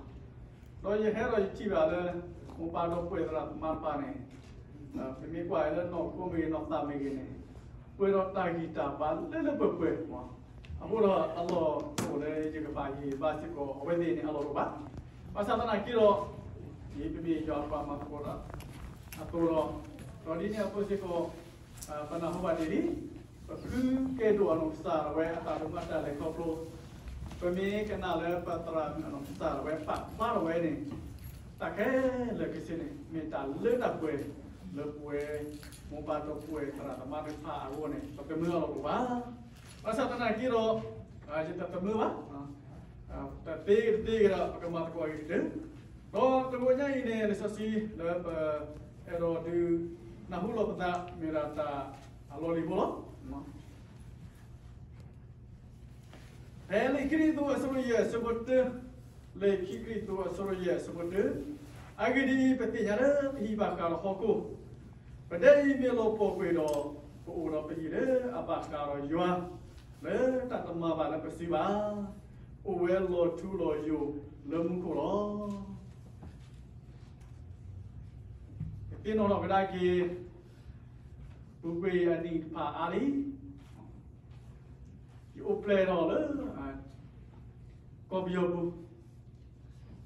ဒီးယဟဲဒီးယထံၣ်ဘၣ်လၢ မိၢ်ပၢ်ဒီပုၢ်ဝဲၢ်သရၣ်သမါတဖၣ်န့ၣ် ပမ့ၢ်ကွၢ်လၢနီၢ်ခိမ့ၢ်ဂ့ၤ နီၢ်သးမ့ၢ်ဂ့ၤန့ၣ် ပှဲၤဒီးတၢ်ဂံၢ်တၢ်ဘါလၢလၢပှဲၤပှဲၤမး, အဃိဒီးအလီၢ်အိၣ်လၢယကဘၣ်ဟ့ၣ်ဘါစ့ၢ်ကီးအဝဲသ့ၣ်န့ၣ် အလီၢ်တအိၣ်ဘၣ်. ဘၣ်ဆၣ်သနာ်က့ဒီး ဒ်ပမ့ၢ်ယွၤပှၤမၤသကိးတၢ်အသိးဒီး, ဒီးဒ်န့ၣ်အသိးစ့ၢ်ကီး ပနၢ်ဟူဘၣ်တ့ၢ်လံ, ပဖုကဲဒိၣ်အနီၢ်ကစၢ်ဒၣ်ဝဲအတၢ်ဒိၣ်မးတၢ်လဲၤခီဖျိ, ပမ့ၢ်ကနၣ်လၢပသရၣ်မုၣ်အနီၢ်ကစၢ်ဒၣ်ဝဲပာ်ဖျါထီၣ်ဝဲန့ၣ်, တၢ်ခဲလၢာ်ခဲဆ့န့ၣ် မ့ၢ်တၢ်လၢတၢ်ပှဲၤ, လၢပဝဲ မိၢ်ပၢ်ဒီပုၢ်ဝဲၢ်သရၣ်သမါသ့ၣ်တဖၣ်အဂီၢ်န့ၣ် ပတမၢအလီၢ်တအိၣ်ဘၣ်. ဘၣ်ဆၣ်သနာ်က့ဒီး ယတတမၢဘၣ်, တသ့တသ့ကဒီး ပကမၤသကိးအဂ့ၤကတၢၢ်, ဒီးတဂီၤညါအံၤန့ၣ် လံာ်စီဆှံလၢပအဲၣ်ဒိးဒုးနၢ်ဟူလီၤပသး မ့ၢ်ဒၣ်တၢ်အလီၢ်လံၤဖိလီၤ. ဖဲလံာ်ခံကရံၣ်သူးအဆၢဒိၣ်ယဲၢ်အဆၢဖိတၢ, လံာ်ခံကရံၣ်သူးအဆၢဒိၣ်ယဲၢ်အဆၢဖိတၢ, အဂ့ၢ်ဒ်အံၤ, ပသ့ၣ်ညါလၢပဟံၣ်ဘၣ်ဃးဒီးဟီၣ်ခိၣ်, ပဒဲအံၤမ့ၢ်လီၤပှီၢ်ကွံာ်ဒီး, ပအိၣ်ဒီးပဟံၣ်လၢအဘၣ်ဃးဒီးယွၤ, လၢတၢ်တမၤဘၣ်လၢပစုဘၣ်, အိၣ်ဝဲလီၤထူလီၤယိာ်လၢမူခိၣ်လီၤ. ပသ့ၣ်နီၣ်ထီၣ်ကဒါက့ၤ ပူၤကွံာ်အနံၣ်တဖၣ်အါလံ, ယအိၣ်ဖျဲၣ်ထီၣ်လၢ ကီၢ်ပယီၤပူၤ,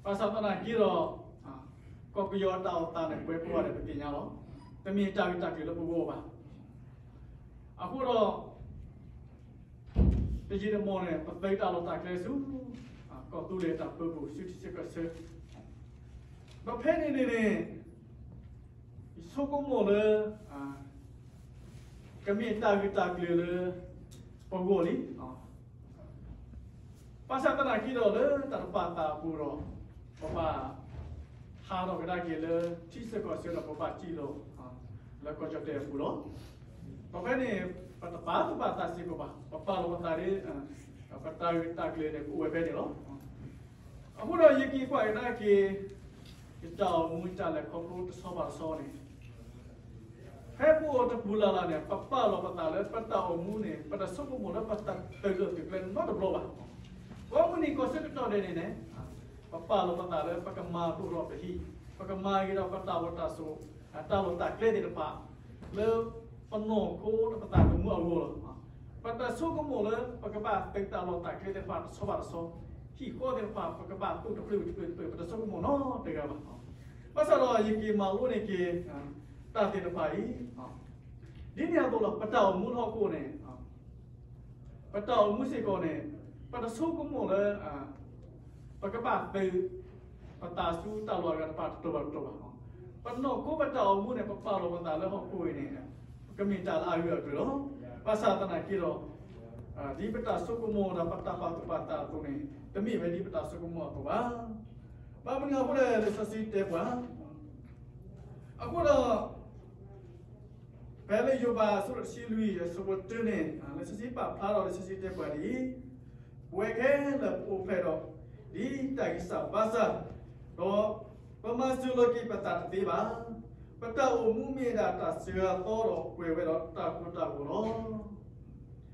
ဘၣ်ဆၣ်သနာ်က့ဒီး ကီၢ်ပယီၤတၢ်အိၣ်သးန့ၣ် ပှဲၤပှဲၤဝဲဒီးပသ့ၣ်ညါလီၤ. တမ့ၢ်တၢ်ဂ့ၢ်တၢ်ကျိၤလၢပဂီၢ်ဘၣ်. အဃိဒီး တယံာ်တမီၢ်န့ၣ် ပသုးတၢ်လီၢ်တၢ်ကျဲဆူ ကီၢ်သူလ့ၤတၢ်ပၢပူၤဆူထံဆၢကီၢ်ဆၢ, ဒီးဖဲန့ၣ်န့ၣ်န့ၣ် ယဆိကမိၣ်လၢ ကမ့ၢ်တၢ်ဂ့ၢ်တၢ်ကျိၤလၢ ပဂီၢ်လံ. ဘၣ်ဆၣ်သနာ်က့ဒီးလၢတၢ်တပာ်သးအပူၤဒီး ပဘၣ်ဟးထီၣ်ကဒါက့ၤလၢထံဆၢကီၢ်ဆၢဒီး ပဘၣ်စံၣ်လီၤ လၢကီၢ်ကၠီၣ်တဲၣ်အပူၤလီၤ. ဒီးဖဲန့ၣ် ပတပာ်သူၣ်ပာ်သးစ့ၢ်ကီးဘၣ်, ပပာ်လီၤပသးဒ် ပတၢ်ဂ့ၢ်တၢ်ကျိၤန့ၣ် ကအိၣ်ဝဲဖဲန့ၣ်လီၤ. အဃိဒီးယက့ၤကွၢ်ကဒါက့ၤ ယတၢ်အိၣ်မူတၢ်လဲၤခီဖျိတဆီဘၣ်တဆီန့ၣ် ဖဲပအိၣ်တပူၤလၢ်လၢ်န့ၣ် ပပာ်လီၤပသးလၢပတၢ်အိၣ်မူန့ၣ် ပတဆိကမိၣ်လၢပတၢ်သုးလီၢ်သုးကျဲနီတဘျီဘၣ်. ကိးမုၢ်နံၤကိးဆၢကတီၢ်ဒဲးန့ၣ်န့ၣ် ပပာ်လီၤပသးလၢပကမၤသကိးဒီးပဟံၣ်, ပကမၤဂ့ၤဒီးပတၢ်အိၣ်တၢ်ဆိး, တၢ်လီၢ်တၢ်ကျဲသ့ၣ်တဖၣ် လၢပနီၢ်ခိဒီးပသးသမူအဂီၢ်လီၤ. ပတၢ်ဆိကမိၣ်လၢပကဘၣ်သုးတၢ်လီၢ်တၢ်ကျဲသ့ၣ်တဖၣ်တဆီဘၣ်တဆီ, ဟံၣ်ဃီသ့ၣ်တဖၣ် ပကဘၣ်သူၣ်တဖျၢၣ်တဖျၢၣ်တဖျၢၣ် ပတဆိကမိၣ်နီတဂၤဘၣ်. ဘၣ်ဆၣ်ဒီးယက့ၤမၤလိန့ၢ်က့ၤ တၢ်သ့ၣ်တဖၣ်အံၤ ဒ်န့ၣ်အသိးလီၤ. ပတၢ်အိၣ်မူလၢဟီၣ်ခိၣ်န့ၣ် ပတၢ်အိၣ်မူစ့ၢ်ကီးန့ၣ် ပတဆိကမိၣ်လၢ ပကဘၣ်သုး ပသးဆူတၢ်လီၢ်အဂၤတဖၣ်တတီၤဘၣ်တတီၤဘၣ်. ပနီၢ်ခိပတၢ်အိၣ်မူန့ၣ် ပပာ်လီၤပသးလၢဟီၣ်ခိၣ်အံၤန့ၣ် ကမ့ၢ်တၢ်လၢအဂၢၢ်အကျၢၤလီၤ. ဘၣ်ဆၣ်သနာ်က့ဒီး ဒ်ပတၢ်ဆိကမိၣ်ဒီးပတၢ်ပာ်သူၣ်ပာ်သးအသိးန့ၣ် တမ့ၢ်ဝဲဒ်ပတၢ်ဆိကမိၣ်အသိးဘၣ်. ဘၣ်မနုၤအဃိလဲၣ် လံာ်စီဆှံတဲပှၤ အဃိဒီး ဖဲလၢယိၤဘးအဆၢဒိၣ်တဆံလွံၢ်အဆၢဖိတၢန့ၣ် လံာ်စီဆှံပာ်ဖျါဒီးလံာ်စီဆှံတဲပှၤဒ်အံၤ, ပဝဲခဲလၢာ်ပအိၣ်ဖျဲၣ်ဒီး ဒ်တၢ်ဂံၢ်စၢ်ဘါစၢ်, ဒီးပမၤစၢၤလီၤက့ၤပသးတသ့ဘၣ်. ပတၢ်အိၣ်မူမ့ၢ်ဒၣ်တၢ်စှၤအသီဒီးပှဲၤဝဲဒီးတၢ်ကိၢ်တၢ်ဂီၤလီ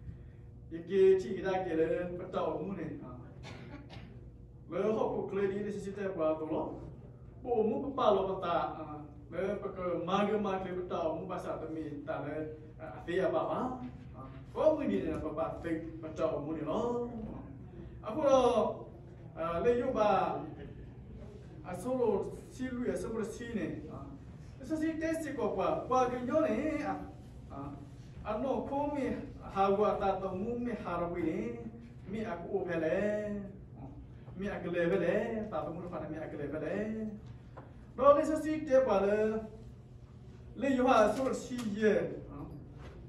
ၤ. ယက့ၤထံၣ်ကဒါက့ၤလၢပတၢ်အိၣ်မူန့ၣ် လၢဟီၣ်ခိၣ်ချၢဒ်လံာ်စီဆှံတဲပှၤအသိးလီၤ. ပအိၣ်မူပပာ်လီၤပသး လၢပကမၤဂၢၢ်မၤကျၢၤပတၢ်အိၣ်မူဘၣ်ဆၣ်တမ့ၢ်တၢ်လၢအသ့အဘၣ်ဘၣ်. ကိးမုၢ်နံၤန့ၣ် ပဘၣ်သုးပတၢ်အိၣ်မူန့ၣ်လီၤ. အဃိဒီး လၢယိၤဘး အဆၢဒိၣ်တဆံလွံၢ်အဆၢဖိတဆံန့ၣ် လံာ်စီဆှံတဲစ့ၢ်ကီးပှၤ ပှၤကညီန့ၣ် အနီၢ်ခိမ့ၢ်ဟးဂီၤ အသးသမူမ့ၢ်ဟးထီၣ်ကွံာ်န့ၣ် မ့ၢ်အကအိၣ်ဖဲလဲၣ်, မ့ၢ်အကလဲၤဖဲလဲၣ်, သးသမူတဖၣ်န့ၣ်မ့ၢ်အကလဲၤဖဲလဲၣ်. ဒီးလံာ်စီဆှံတဲပှၤလၢ လၢယိၤဟၣ်အဆၢဒိၣ်တဆံယဲၢ်,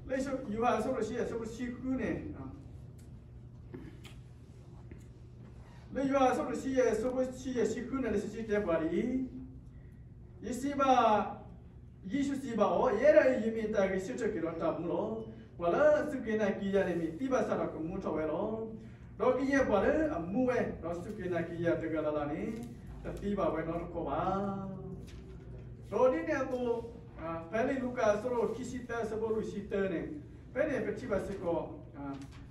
လၢယိၤဟၣ်အဆၢဒိၣ်တဆံယဲၢ်အဆၢဖိတဆံဃုန့ၣ်, လၢယိၤဟၣ်အဆၢဒိၣ်တဆံယဲၢ်အဆၢဖိတဆံယဲၢ်တဆံဃုန့ၣ် လံာ်စီဆှံတဲပှၤဒ်အံၤ, ယစံးဘၣ်, ယ့ၣ်ၡူးစံးဘၣ်အီၤ, ယဲဒၣ်အံၤ ယမ့ၢ်တၢ်ဂံၢ်ဆူၣ်ထီၣ်က့ၤဒီးတၢ်မူလီၤ. ပှၤလၢအစူၢ်က့ၤနာ်က့ၤယၤန့ၣ် မ့ၢ်သံဘၣ်ဆၣ်ဒီးကမူထီၣ်ဝဲလီၤ. ဒီးကယဲၢ်ပှၤလၢအမူဝဲ ဒီးစူၢ်က့ၤနာ်က့ၤယၤတဂၤလၢ်လၢ်န့ၣ် တသံဘၣ်ဝဲနီတခီဘၣ်. ဒီးဒ်န့ၣ်အသိး ဖဲလံာ်လူၤကၣ်အဆၢဒိၣ်ခံဆံသၢအဆၢဖိလွံၢ်ဆံတၢန့ၣ် ဖဲန့ၣ်ပထံၣ်ဘၣ်စ့ၢ်ကီး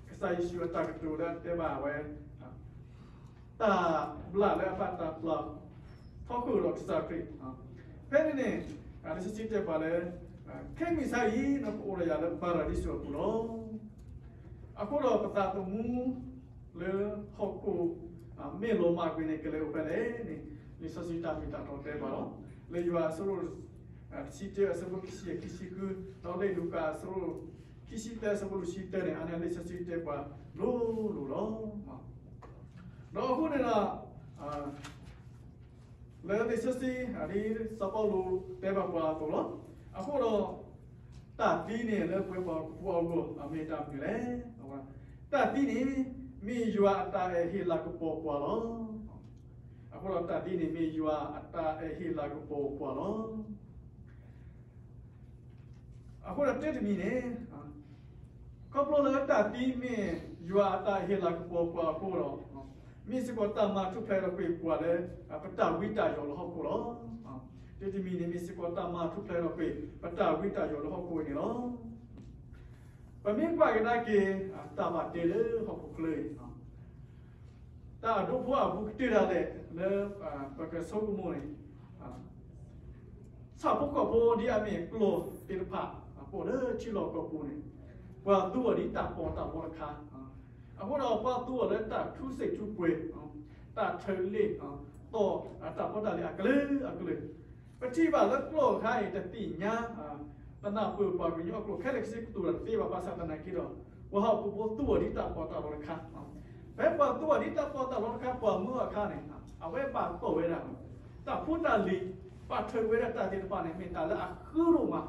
ကစၢ်ယ့ၣ်ၡူးအတၢ်ကတိၤလၢအတဲဘၣ်ဝဲ တၢ်ဘျၣ်လၢအဘၣ်တၢ်ပျၢ်ထီၣ်ဃုာ်ဒီးကစၢ်ခရံာ်, ဖဲန့ၣ်န့ၣ် လံာ်စီဆှံတဲပှၤလၢ ခဲမုၢ်ဆါအံၤ နကအိၣ်ဒီးယၤလၢပၤရဒံစူးအပူၤလီၤ. အဃိဒီးပသးသမူလၢဟီၣ်ခိၣ် မ့ၢ်လီၤမၢ်ကွံာ်န့ၣ် ကလဲၤအိၣ်ဖဲလဲၣ်န့ၣ် လံာ်စီဆှံတၢ်မ့ၢ်တၢ်တီတဲပှၤလီၤ. လၢယိၤဟၣ်အဆၢဒိၣ် တဆံတၢအဆၢဖိခံဆံယဲၢ်ခံဆံဃု, ဒီးလၢလူၤကၣ်အဆၢဒိၣ် ခံဆံသၢအဆၢဖိလွံၢ်ဆံတၢန့ၣ် အန့ၣ်လံာ်စီဆှံတဲပှၤလိၤလိၤလီၤ. ဒီးအဃိန့ၣ်ဒီး လၢလံာ်စီဆှံ ဒ်စီၤပီလူးတဲဘၣ်ပှၤအသိးလီၤ. အဃိဒီး တၢ်သံန့ၣ်လၢပှၤပှၤကဖိအဂီၢ် အမ့ၢ်တၢ်မနုၤလဲၣ်. တၢ်သံန့ၣ် မ့ၢ်ယွၤအတၢ်အဲၣ်ဟ့ၣ်လၤကပီၤပှၤလီၤ. အဃိဒီးတၢ်သံန့ၣ် မ့ၢ်ယွၤအတၢ်အဲၣ်ဟ့ၣ်လၤကပီၤပှၤလီၤ. အဃိဒီးတၢ်တမံၤန့ၣ် ခီဖျိလၢတၢ်သံမ့ၢ်ယွၤအတၢ်ဟ့ၣ်လၤကပီၤပှၤအဃိဒီး မ့ၢ်စ့ၢ်ကီးတၢ်မၤထူၣ်ဖျဲးထီၣ်ကွံာ်ပှၤလၢ ပတၢ်ဝံတၢ်ယိးလၢဟီၣ်ခိၣ်လီၤ. တၢ်တမံၤန့ၣ် မ့ၢ်စ့ၢ်ကီးတၢ်မၤထူၣ်ဖျဲးထီၣ်ကွံာ် ပတၢ်ဝံတၢ်ယိးလၢဟီၣ်ခိၣ်န့ၣ်လီၤ. ပမ့ၢ်ကွၢ်ကဒါက့ၤ တၢ်ဘၣ်တ့လၢဟီၣ်ခိၣ်ချၢအံၤ တၢ်အဒိဖိအဘူးကတၢၢ်ဒၣ်လဲာ်လၢ ပကဆိကမိၣ်န့ၣ် ဆၣ်ဖိကီၢ်ဖိဒ်အမ့ၢ်ကျိာ်သ့ၣ်တဖၣ် ပအိၣ်လၢထံလီၢ်ကီၢ်ပူၤန့ၣ် ပှၤသူအီၤဒ်တၢ်ပီးတၢ်လီတခါ, အဃိဒီးပှၤသူအီၤလၢတၢ်ထူစ့ၣ်ထူပှဲၤ, တၢ်ထၢလ့ၣ်, တၢ်ပီးတၢ်လံအကလုာ်ကလုာ်, ပထံၣ်ဘၣ်လၢကျိာ်တခါအံၤတသ့ၣ်ညါ ပနၢ်ပၢၢ်ပှၤကညီအကျိာ်ခဲလၢာ်ခဲဆ့ကတိၤတၢ်တသ့ဘၣ် ဘၣ်ဆၣ်သနာ်က့ဒီး ပှၤဟီၣ်ခိၣ်ဖိသူအီၤဒ်တၢ်ပီးတၢ်လီတခါ, ဖဲပှၤသူအီၤဒ်တၢ်ပီးတၢ်လီတခါ ပှၤမၢအီၤအခါန့ၣ် အဝဲဘၣ်တီၢ်ဝဲဒၣ် တၢ်ဖိတၢ်လံၤ, ဘၣ်ထၢဝဲဒၣ်တၢ်သ့ၣ်တဖၣ်န့ၣ် မ့ၢ်တၢ်လၢအဃုဒိၣ်မး,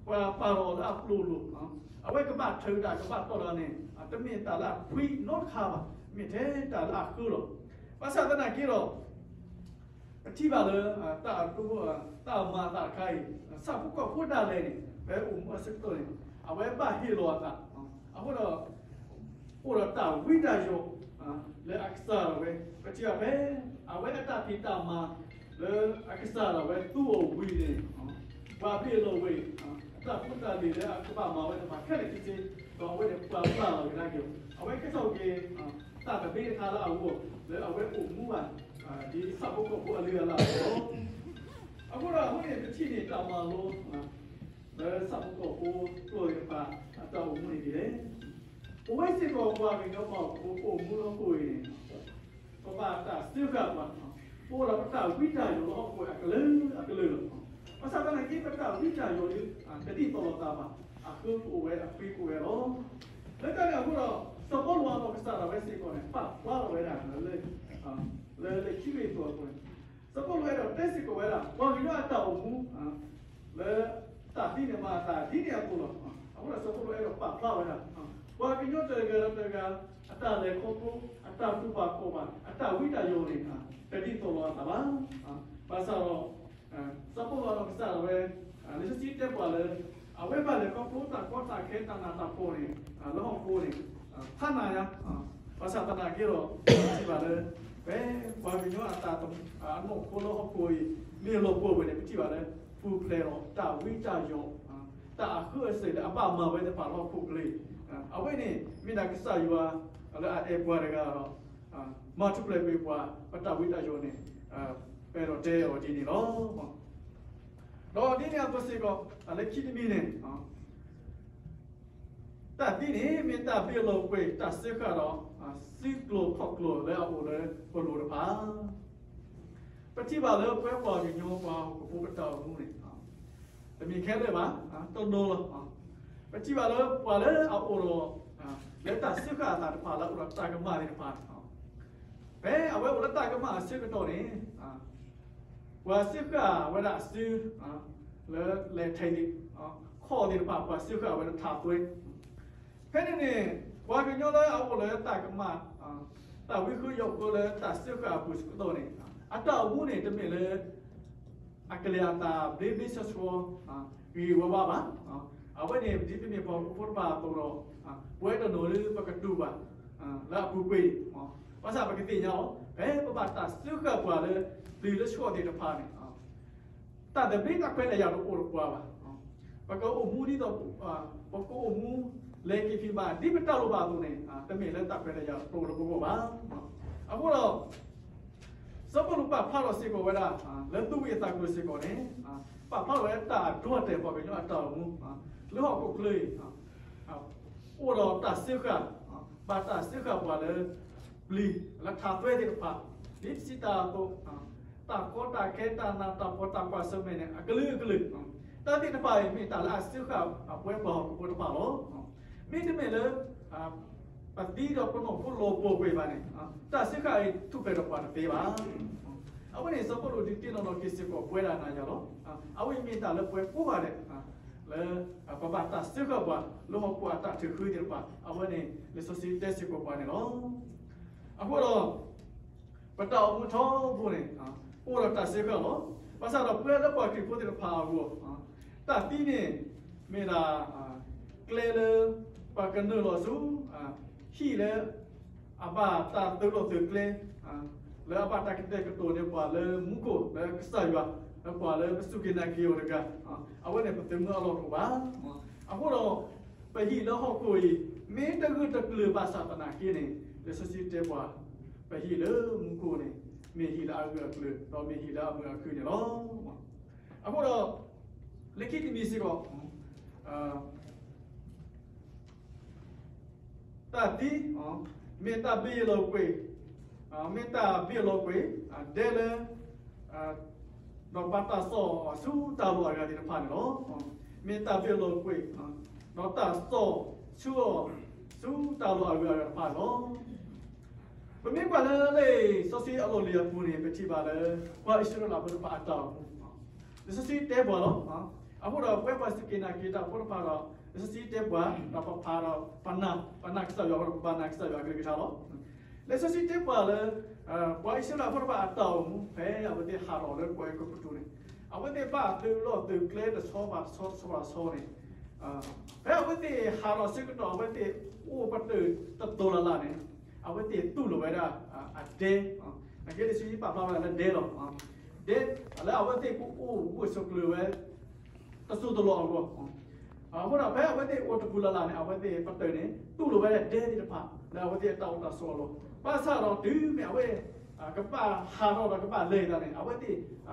ပှၤပာ်လီၤအီၤလၢအကျိာ်လိၤ, အဝဲကဘၣ်ထၢတၢ်ကဘၣ်တီၢ်တၢ်န့ၣ် တမ့ၢ်တၢ်လၢအဖှံနီတခါဘၣ်, မ့ၢ်ထဲတၢ်လၢအဃုလီၤ. ဘၣ်ဆၣ်သနာ်က့ဒီး ပထံၣ်ဘၣ်လၢ တၢ်အဒိ တၢ်မၤအသးတခါအံၤ ဆၣ်ဖိကီၢ်ဖိဒၣ်လဲာ်န့ၣ် ဖဲအိၣ်မူအဆၢကတီၢ်န့ၣ် အဝဲဘၣ်ဟ့ၣ်လီၤအသး, အဃိဒီး အိၣ်ဒီးတၢ်ဝံတၢ်ယိး လၢအကစၢ်ဒၣ်ဝဲ, ပထံၣ်ဘၣ်ဖဲ အဝဲအတၢ်ဖံးတၢ်မၤ လၢအကစၢ်ဒၣ်ဝဲသူအီၤဝံၤန့ၣ် ပှၤဘ့ၣ်လီၤဝဲ အတၢ်ဖိတၢ်လံၤလၢအကဘၣ်မၤဝဲတဖၣ်ခဲလၢာ်ခဲဆ့ ဒီးအဝဲန့ၣ်ပှၤပျၢ်လီၤကဒါက့ၤအီၤ, အဝဲကဲထီၣ်က့ၤ တၢ်သဘျ့တခါလၢအဂီၢ် လၢအဝဲအိၣ်မူဘၣ် ဒ်ဆၣ်ဖိကီၢ်ဖိအလုၢ်အလၢ်အသိးလီၤ. အဃိဒီးအဝဲန့ၣ် ပထံၣ်န့ၢ်တၢ်မၤလိ လၢဆၣ်ဖိကီၢ်ဖိကျိာ်သ့ၣ်တဖၣ် အတၢ်အိၣ်မူန့ၣ်ဒ်လဲၣ်. ပဝဲစ့ၢ်ကီးပှၤကညီပှၤဟီၣ်ခိၣ်ဖိအိၣ်မူလၢဟီၣ်ခိၣ်အံၤန့ၣ် ပဘၣ်တၢ်စၢဃာ်ပှၤ, ပအိၣ်ဒီးပတၢ်ဝံတၢ်ယိးလၢဟီၣ်ခိၣ်အကလုာ်ကလုာ်လီၤ. ဘၣ်ဆၣ်သနာ်က့ ပတၢ်ဝံတၢ်ယိးဒ် တဒ်သိးလိာ်သးဘၣ်, အဃၢကအိၣ်ဝဲအဖှံကအိၣ်ဝဲလီၤ. လၢတၢ်န့ၣ်အဃိဒီး စီၤပီလူးအနီၢ်ကစၢ်ဒၣ်ဝဲစ့ၢ်ကီးန့ၣ် ပာ်ဖျါထီၣ်ဝဲဒၣ်လၢ လၢခံခရံာ်အသိးအဃိန့ၣ် စီၤပီလူးအဲၣ်ဒိးတဲစ့ၢ်ကီးဝဲဒၣ် ပှၤကညီအတၢ်အိၣ်မူ လၢတၢ်သံန့ၣ်မၤအသးဒ်န့ၣ်အသိးလီၤ. အဃိဒီးစီၤပီလူးအဲၣ်ဒိးပာ်ဖျါဝဲဒၣ် ပှၤကညီတဂၤဒီးတဂၤ အတၢ်လဲၤခီဖျိ အတၢ်တူၢ်ဘၣ်ခီၣ်ဘၣ် အတၢ်ဝံတၢ်ယိးန့ၣ် တဒ်သိးလိာ်အသးဘၣ်. ဘၣ်ဆၣ်ဒီး စီၤပီလူးအနီၢ်ကစၢ်ဒၣ်ဝဲ လံာ်စီဆှံတဲပှၤလၢ အဝဲဘၣ်လဲၤခီဖျိတၢ်ကီတၢ်ခဲတၢ်နးတၢ်ဖှီၣ်န့ၣ် လၢဟီၣ်ခိၣ်န့ၣ် ဖးနးညါ, ဘၣ်ဆၣ်သနာ်က့ဒီး ပထံၣ်ဘၣ်လၢ ဖဲပှၤကညီအတၢ် အနီၢ်ခိလၢဟီၣ်ခိၣ်အံၤ မ့ၢ်လီၤပှီၢ်ဝဲန့ၣ် ပထံၣ်ဘၣ်လၢ ပူၤဖျဲးဒီးတၢ်ဝံတၢ်ယိး တၢ်အဃၢအစ့ၢ်လၢအဘၣ်မၤဝဲသ့ၣ်တဖၣ်လၢဟီၣ်ခိၣ်ချၢအံၤ, အဝဲန့ၣ် မ့ၢ်ဒၣ်ကစၢ်ယွၤ လၢအအဲၣ်ပှၤတဂၤဒီး မၤထူၣ်ဖျဲးကွံာ်ပှၤ ပတၢ်ဝံတၢ်ယိးန့ၣ် ပအဲၣ်ဒိးတဲအီၤဒ်န့ၣ်လီၤ. ဒီးဒ်န့ၣ်အသိးစ့ၢ်ကီး လၢခံတမံၤန့ၣ် တၢ်သံန့ၣ် မ့ၢ်တၢ်ဘ့ၣ်လီၤကွံာ်တၢ်စၢဃာ်ဒီး စုကျိၤခီၣ်ကျိၤလၢအအိၣ်လၢပလိၤတဖၣ်, ပထံၣ်ဘၣ်လၢပဝဲပှၤကညီပှၤဟီၣ်ခိၣ်ဖိပတၢ်အိၣ်မူန့ၣ် တမ့ၢ်ခဲလၢာ်ဘၣ်, တနီၤလီၤ. ပထံၣ်ဘၣ်လၢပှၤလၢအအိၣ်ဒီး လၢတၢ်စၢဃာ်အသးတဖၣ်လၢအအိၣ်ဒီးတၢ်ကမၣ်သ့ၣ်တဖၣ်န့ၣ် ဖဲအဝဲအိၣ်လၢတၢ်ကမၣ်အဆၢကတီၢ်န့ၣ် ပှၤစၢဃာ်ဝဲဒၣ်အစု လၢလဲၤထဲးသ့ၣ် ခီၣ်သ့ၣ်တဖၣ် ပှၤစၢဃာ်ဝဲဒၣ်ထးသွဲ ဖဲန့ၣ်န့ၣ် ပှၤကညီလၢအအိၣ်လၢတၢ်ကမၣ် တၢ်ဝံဃုာ်ယီၢ်ဃုာ်လၢတၢ်စၢဃာ်အပူၤဆၢကတီၢ်န့ၣ် အတၢ်အိၣ်မူန့ၣ် တမ့ၢ်လၢ အကလဲၤအသးဘျ့ဘျ့ဆှီဆှီ ဂ့ၤဂ့ၤဝါဝါဘၣ်. အဝဲန့ၣ် ဒ်ပမ့ၢ်ပှၤဟီၣ်ခိၣ်ဖိတဖၣ်အသိးဒီး ပဝဲတနီၤလၢပကတူၢ်ဘၣ် လၢအပူၤကွံာ် ဘၣ်ဆၣ်ပကသ့ၣ်ညါအီၤ ဖဲပဘၣ်တၢ်စၢဃာ်ပှၤလၢ ပျံၤလၢဆှီၣ်သ့ၣ်တဖၣ်န့ၣ် တၢ်သဘျ့တၢ်ခွဲးတၢ်ယာ်တအိၣ်ဒီးပှၤဘၣ်. ပကအိၣ်မူဒ်သိး ပကအိၣ်မူ လဲၤက့ၤက့ၤဘၣ် ဒ်ပတၢ်လိၣ်ဘၣ်အသိးန့ၣ် တမ့ၢ်လၢတၢ်ခွဲးတၢ်ယာ်တအိၣ်ဒီးပဂီၢ်ဘၣ်. အဃိဒီး စီၤပီလူးပာ်ဖျါထီၣ်စ့ၢ်ကီးဝဲဒၣ် လၢသူဝံသးစူၤစ့ၢ်ကီးန့ၣ် ပာ်ဖျါထီၣ်ဝဲတၢ်အဒိအတဲာ်ပှၤကညီအတၢ်အိၣ်မူ လၢဟီၣ်ခိၣ်ချၢအံၤ အိၣ်ဒီးတၢ်စၢဃာ် ဘၣ်တၢ်စၢဃာ်ပှၤလၢ ပျံၤလၢထးသွဲသ့ၣ်တဖၣ် ဒ်ပစံးတၢ်အသိး တၢ်ကီတၢ်ခဲ တၢ်နးတၢ်ဖှီၣ် တၢ်ကွၢ်ဆၢၣ်မဲာ်န့ၣ် အကလုာ်ကလုာ် တၢ်သ့ၣ်တဖၣ်အံၤ မ့ၢ်တၢ်လၢအစၢဃာ်ပဝဲပှၤဟီၣ်ခိၣ်ဖိတဖၣ်လီၤ. မ့တမ့ၢ်လၢ ပသံဒီးပနီၢ်ခိလီၤပှီၢ်ကွံာ်ဘၣ်န့ၣ် တၢ်စၢဃာ်အံၤထူၣ်ဖျဲးဒီးပှၤတသ့ဘၣ်. အဝဲန့ၣ်စီၤပီလူးဒုးသ့ၣ်နီၣ်ထီၣ်က့ၤစ့ၢ်ကီးပဝဲဒၣ်နၤယၤလီၤ. အဝဲအံၤမ့ၢ်တၢ်လၢပှၤကိးဂၤဒဲး လၢ ပဘၣ်တၢ်စၢဃာ်ပှၤ လၢဟီၣ်ခိၣ်အတၢ်ထုးဃုသ့ၣ်တဖၣ် အဝဲန့ၣ် လံာ်စီဆှံတဲစ့ၢ်ကီးပှၤန့ၣ်လီၤ. အဃိဒီး ပတၢ်အိၣ်မူထီဘိန့ၣ် အိၣ်ဒီးတၢ်စၢဃာ်လီၤ. ဘၣ်ဆၣ်ဒီးပဝဲလၢပှၤခရံာ်ဖိသ့ၣ်တဖၣ်အဂီၢ် တၢ်သံန့ၣ် မ့ၢ်ဒၣ် ကျဲလၢ ပှၤကနုာ်လီၤဆူ ဟံၣ်လၢ အဘၣ်တၢ်သုးလီၢ်သုးကျဲ လၢအဘၣ်တၢ်ကတဲာ်ကတီၤန့ၢ်ပှၤလၢမူခိၣ် လၢကစၢ်ယွၤ လၢပှၤလၢပစူၢ်က့ၤနာ်က့ၤအီၤတဂၤ အဝဲန့ၣ်ပသုးမုၢ်အလီၢ်တအိၣ်ဘၣ်. အဃိဒီး ပဟံၣ်လၢဟီၣ်ခိၣ်အံၤ မ့ၢ်တဂၢၢ်တကျၢၤဘၣ်ဆၣ်သနာ်က့န့ၣ် လံာ်စီဆှံတဲပှၤ ပဟံၣ်လၢမူခိၣ်န့ၣ် မ့ၢ်ဟံၣ်လၢအဂၢၢ်အကျၢၤ ဒီးမ့ၢ်ဟံၣ်လၢအမုာ်အခုၣ်န့ၣ်လီၤ. အဃိဒီး လၢခံတမံၤစ့ၢ်ကီး တၢ်သံ မ့ၢ်တၢ်ဘ့ၣ်အလီၤကွံာ် မ့ၢ်တၢ်ဘ့ၣ်အလီၤကွံာ် ဒဲလၢ ဒီးဘၣ်တၢ်စီၣ်ဆူတၢ်လီၢ်အဂၤသ့ၣ်တဖၣ်န့ၣ်လီၤ. မ့ၢ်တၢ်ဘ့ၣ်အလီၤကွံာ် ဒီးတၢ်စီၣ်ဆူအီၤ ဆူတၢ်လီၢ်အဂၤတဖၣ်န့ၣ်လီၤ. ပမ့ၢ်ကွၢ်လၢလံာ်စီဆှံအလီၢ်လံၤအပူၤန့ၣ် ပထံၣ်ဘၣ်လၢ ပှၤအံၣ်စရ့လးဖိတဖၣ်အတၢ်အိၣ်မူ လံာ်စီဆှံတဲပှၤလီၤ. အဃိဒီးပဝဲပှၤစူၢ်က့ၤနာ်က့ၤတၢ်ဖိတဖၣ်ဒီး လံာ်စီဆှံတဲပှၤ ဒီးပဖးဒီး ပနာ် ပနာ်ကစၢ်ယွၤဒီးပဘၣ်နာ်ကစၢ်ယွၤအကလုၢ်ကထါလီၤ. လံာ်စီဆှံတဲပှၤလၢ ပှၤအံၣ်စရ့လးဖိတဖၣ်အတၢ်အိၣ်မူ ဖဲအဝဲသ့ၣ်ဟးထီၣ်လၢကီၢ်အဲၤကူပတူးန့ၣ် အဝဲသ့ၣ်ဘၣ်သုးလီၢ်သုးကျဲတဆီဘၣ်တဆီတဆီဘၣ်တဆီန့ၣ် ဖဲအဝဲသ့ၣ်ဟးထီၣ်ဆၢကတီၢ် အဝဲသ့ၣ်အိၣ်ပတုာ်တတီၤလၢ်လၢ်န့ၣ် အဝဲသ့ၣ်တူၢ်လိာ်ဝဲဒၣ် အဒဲ အကဲလံာ်စီဆှံပာ်ဖျါဝဲဒၣ်လၢဒဲလီၤ. ဒဲ လၢအဝဲသ့ၣ်ကအိၣ်ဝဲဆိးကျၢၤဝဲ တစိၢ်တလီၢ်အဂီၢ် အဃိဒီးဖဲအဝဲသ့ၣ်အိၣ်တပူၤလၢ်လၢ်န့ၣ် အဝဲသ့ၣ်ပတုာ်န့ၣ် တူၢ်လိာ်ဝဲဒၣ်ဒဲသ့ၣ်တဖၣ် လၢအဝဲသ့ၣ်အတၢ်အိၣ်တၢ်ဆိးအလီၢ် ဘၣ်ဆၣ်ဒီးတုၤမ့ၢ်အဝဲ ကဘၣ်ဟးထီၣ်ဒီးကဘၣ်လဲၤသးန့ၣ် အဝဲသ့ၣ်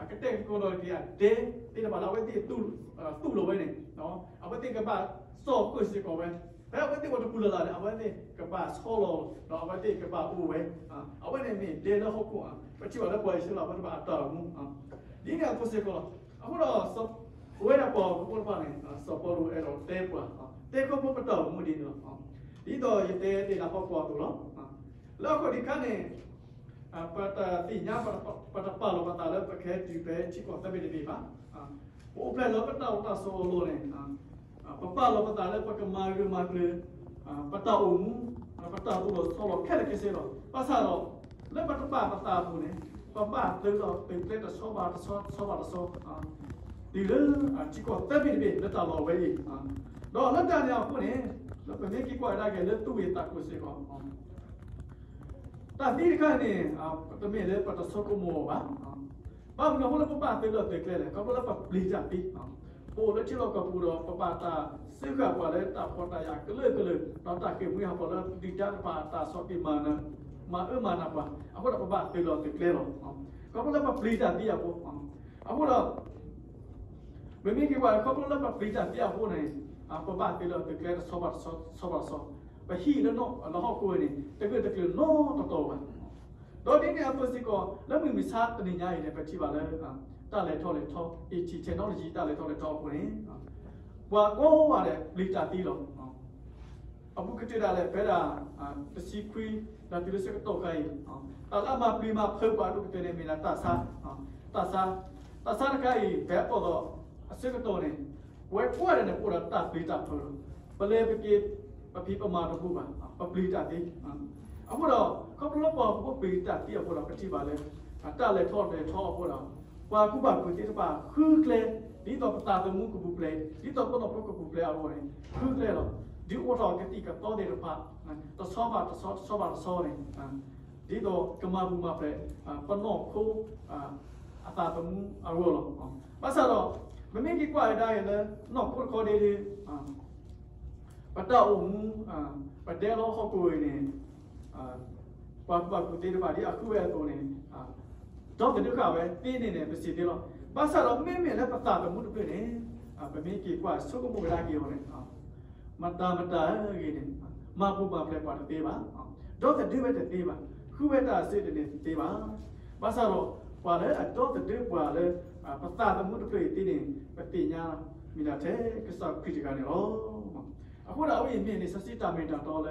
ကတဲာ်ကတီၤက့ၤအဒဲသ့ၣ်တဖၣ်လၢအဝဲသ့ၣ် တူၢ်လိာ်ဝဲန့ၣ် အဝဲသ့ၣ်ကဘၣ်စီၣ်ဃုာ်စ့ၢ်ကီးဝဲ ဖဲအဝဲသ့ၣ်အိၣ်တပူၤလၢ်လၢ်န့ၣ် အဝဲသ့ၣ်ကဘၣ်ဆီလီၤ ဒီးအဝဲသ့ၣ်ကဘၣ်အိၣ်ဝဲ အဝဲန့ၣ်မ့ၢ်ဒဲလၢဟီၣ်ခိၣ် ပထံၣ်ဘၣ်လၢပှၤအံၣ်စရ့လးဖိတဖၣ်အတၢ်အိၣ်မူ ဒ်န့ၣ်အသိးစ့ၢ်ကီးလီၤ. အဃိဒီး ပဝဲဒၣ်ပှၤဟီၣ်ခိၣ်ဖိတဖၣ်န့ၣ် စီၤပီလူးအဲၣ်ဒိးတဲပှၤ တဲခီဖျိပတၢ်အိၣ်မူဒ်န့ၣ်လီၤ. ဒ်သိးယတဲတ့ၢ်လၢဖီကွီၢ်အသိးလီၤ. လၢအခိၣ်ဒံးခါန့ၣ် ပတသ့ၣ်ညါ ပတပာ်လီၤပသးလၢပကဟဲတုၤဖဲထံကီၢ်သၢဘ့ၣ်တဘ့ၣ်ဘၣ်. ပအိၣ်ဖျဲၣ်လၢပတၢ်အိၣ်တၢ်ဆိးအလီၢ်န့ၣ် ပပာ်လီၤပသးလၢပကမၤဂၢၢ်မၤကျၢၤ ပတၢ်အိၣ်မူ ပတၢ်သိၣ်လီၤဆီလီၤခဲလၢာ်ခဲဆ့လီၤ. ဘၣ်ဆၣ်ဒီး လၢပတပာ်ပသးအပူၤန့ၣ် ပဘၣ်သုးလီၢ်သုးကျဲတဆီဘၣ်တဆီ တဆီဘၣ်တဆီ တုၤလၢထံကီၢ်သၢဘ့ၣ်တဘ့ၣ်လၢတၢ်လီၢ်ဝဲအံၤ ဒီးလၢတၢ်န့ၣ်အဃိန့ၣ် လၢပမ့ၢ်က့ၤကွၢ်ကဒါက့ၤလၢသူၣ်ဂ့ၤသးကျိၤစ့ၢ်ကီး တၢ်သံတခါန့ၣ် တမ့ၢ်လၢပတဆိကမိၣ်အီၤဘၣ်. ဘၣ်မနုၤအဃိလၢပဘၣ်သုးလီၢ်သုးကျဲလဲၣ်, ခီဖျိလၢပပျံၤတၢ်သံ, ပအိၣ်လၢထံလီၢ်ကီၢ်ပူၤဒီး ပဘၣ်တၢ်စၢဃာ်ပှၤလၢတၢ်ဖှီၣ်တၢ်ယာ်ကလုာ်ကလုာ်, ဒီးတၢ်ဃ့ၢ်မှံဟးဖျိးလၢဒုၣ်ဒါတဖၣ်အတၢ်ဆီၣ်တံၢ်မၤနၢၤ, မၤအၢမၤနးပှၤ, အဃိဒီးပဘၣ်သုးလီၢ်သုးကျဲလီၤ. ခီဖျိလၢပပျံၤတၢ်သံအဃိ, အဃိဒီး ပမ့ၢ်က့ၤကွၢ် ခီဖျိလၢပပျံၤတၢ်သံအဃိန့ၣ်, ပဘၣ်သုးလီၢ်သုးကျဲတဆီဘၣ်တဆီ, ဆီဘၣ်တဆီ, ပဟံၣ်လၢနီၢ်လၢဟီၣ်ခိၣ်န့ၣ် တဂၢၢ်တကျၢၤနီတတီၤဘၣ်. ဒီးဒ်န့ၣ်အသိးစ့ၢ်ကီး လၢမုၢ်မဆါတနံၤညါအံၤန့ၣ် ပထံၣ်ဘၣ်လၢ တၢ်လဲၤထီၣ်လဲၤထီ, အ့ၣ်ထံၣ် technology တၢ်လဲၤထီၣ်လဲၤထီအဃိန့ၣ်, ပှၤကိးဂၤဒဲးပျံၤတၢ်သံလီၤ. အဘူးကတၢၢ်ဒၣ်လဲာ် ဖဲဒၣ် တဆံခွံ ဒီးတုၤလၢဆၢကတီၢ်ခါအံၤ, တၢ်လၢအမၤပျံၤမၤဖုးပှၤအဒိၣ်ကတၢၢ်န့ၣ်မ့ၢ်ဒၣ်တၢ်ဆါ, တၢ်ဆါ, တၢ်ဆါတခါအံၤ ဖဲအပိာ်ဒီးအဆၢကတီၢ်န့ၣ်, ပဝဲကိးဂၤဒဲးန့ၣ် ပအိၣ်ဒီးတၢ်ပျံၤတၢ်ဖုးလီၤ. ပလဲၤပက့ၤ ပဖံးပမၤတဘူၣ်ဘၣ်, ပပျံၤတၢ်သံ. အဃိဒီး ခီဖျိလၢပှၤဟီၣ်ခိၣ်ဖိပျံၤတၢ်သံအဃိဒီး ပထံၣ်ဘၣ်လၢ တၢ်လဲၤထီၣ်လဲၤထီအဃိဒီး ပှၤကူၣ်ဘၣ်ကူၣ်သ့သ့ၣ်တဖၣ်ဃုကျဲ, ဒ်သိးပသးသမူကပူၤဖျဲး, ဒ်သိးပနီၢ်ခိကပူၤဖျဲးအဂီၢ်န့ၣ် ဃုကျဲလီၤ. ဒုးအိၣ်ထီၣ်ကသံၣ်ကသီသ့ၣ်တဖၣ် တဆီဘၣ်တဆီ တဆီဘၣ်တဆီန့ၣ်, ဒ်သိးကမၤပူၤမၤဖျဲး ပနီၢ်ခိ အသးသမူအဂီၢ်လီၤ. ဘၣ်ဆၣ်ဒီး ပမ့ၢ်က့ၤကွၢ်ကဒါက့ၤလၢ နီၢ်ခိတခီဒ့ဒ့ ပတၢ်အိၣ်မူ ပဒဲလၢဟီၣ်ခိၣ်အံၤန့ၣ် ပှၤကူၣ်ဘၣ်ကူၣ်သ့သ့ၣ်တဖၣ်ဒ်အဃုဝဲအသိးန့ၣ် ဒီသဒၢဃာ်ဝဲသ့န့ၣ်န့ၣ် ပစံးသ့လီၤ. ဘၣ်ဆၣ်ဒီးမ့မ့ၢ်လၢပသးသမူတဖျၢၣ်န့ၣ် ပမ့ၢ်က့ၤကွၢ်ဆိကမိၣ်ကဒါက့ၤအီၤန့ၣ် မတၤမတၤဂ့ၤန့ၣ် မၤပူၤမၤဖျဲးပှၤတသ့ဘၣ်, ဒီသဒၢဝဲတသ့ဘၣ်, ဃုဝဲတၢ်စ့တန့ၣ်တသ့ဘၣ်. ဘၣ်ဆၣ်ဒီး ပှၤလၢအဒီသဒၢပှၤလၢ ပသးသမူတဖျၢၣ်အံၤသ့န့ၣ် ပသ့ၣ်ညါမ့ၢ်ဒၣ်ထဲကစၢ်ခရံာ်တဂၤန့ၣ်လီၤ. အဃိဒီးအဝဲအံၤမ့ၢ်န့ၣ် စီဆှံတၢ်မ့ၢ်တၢ်တီလၢ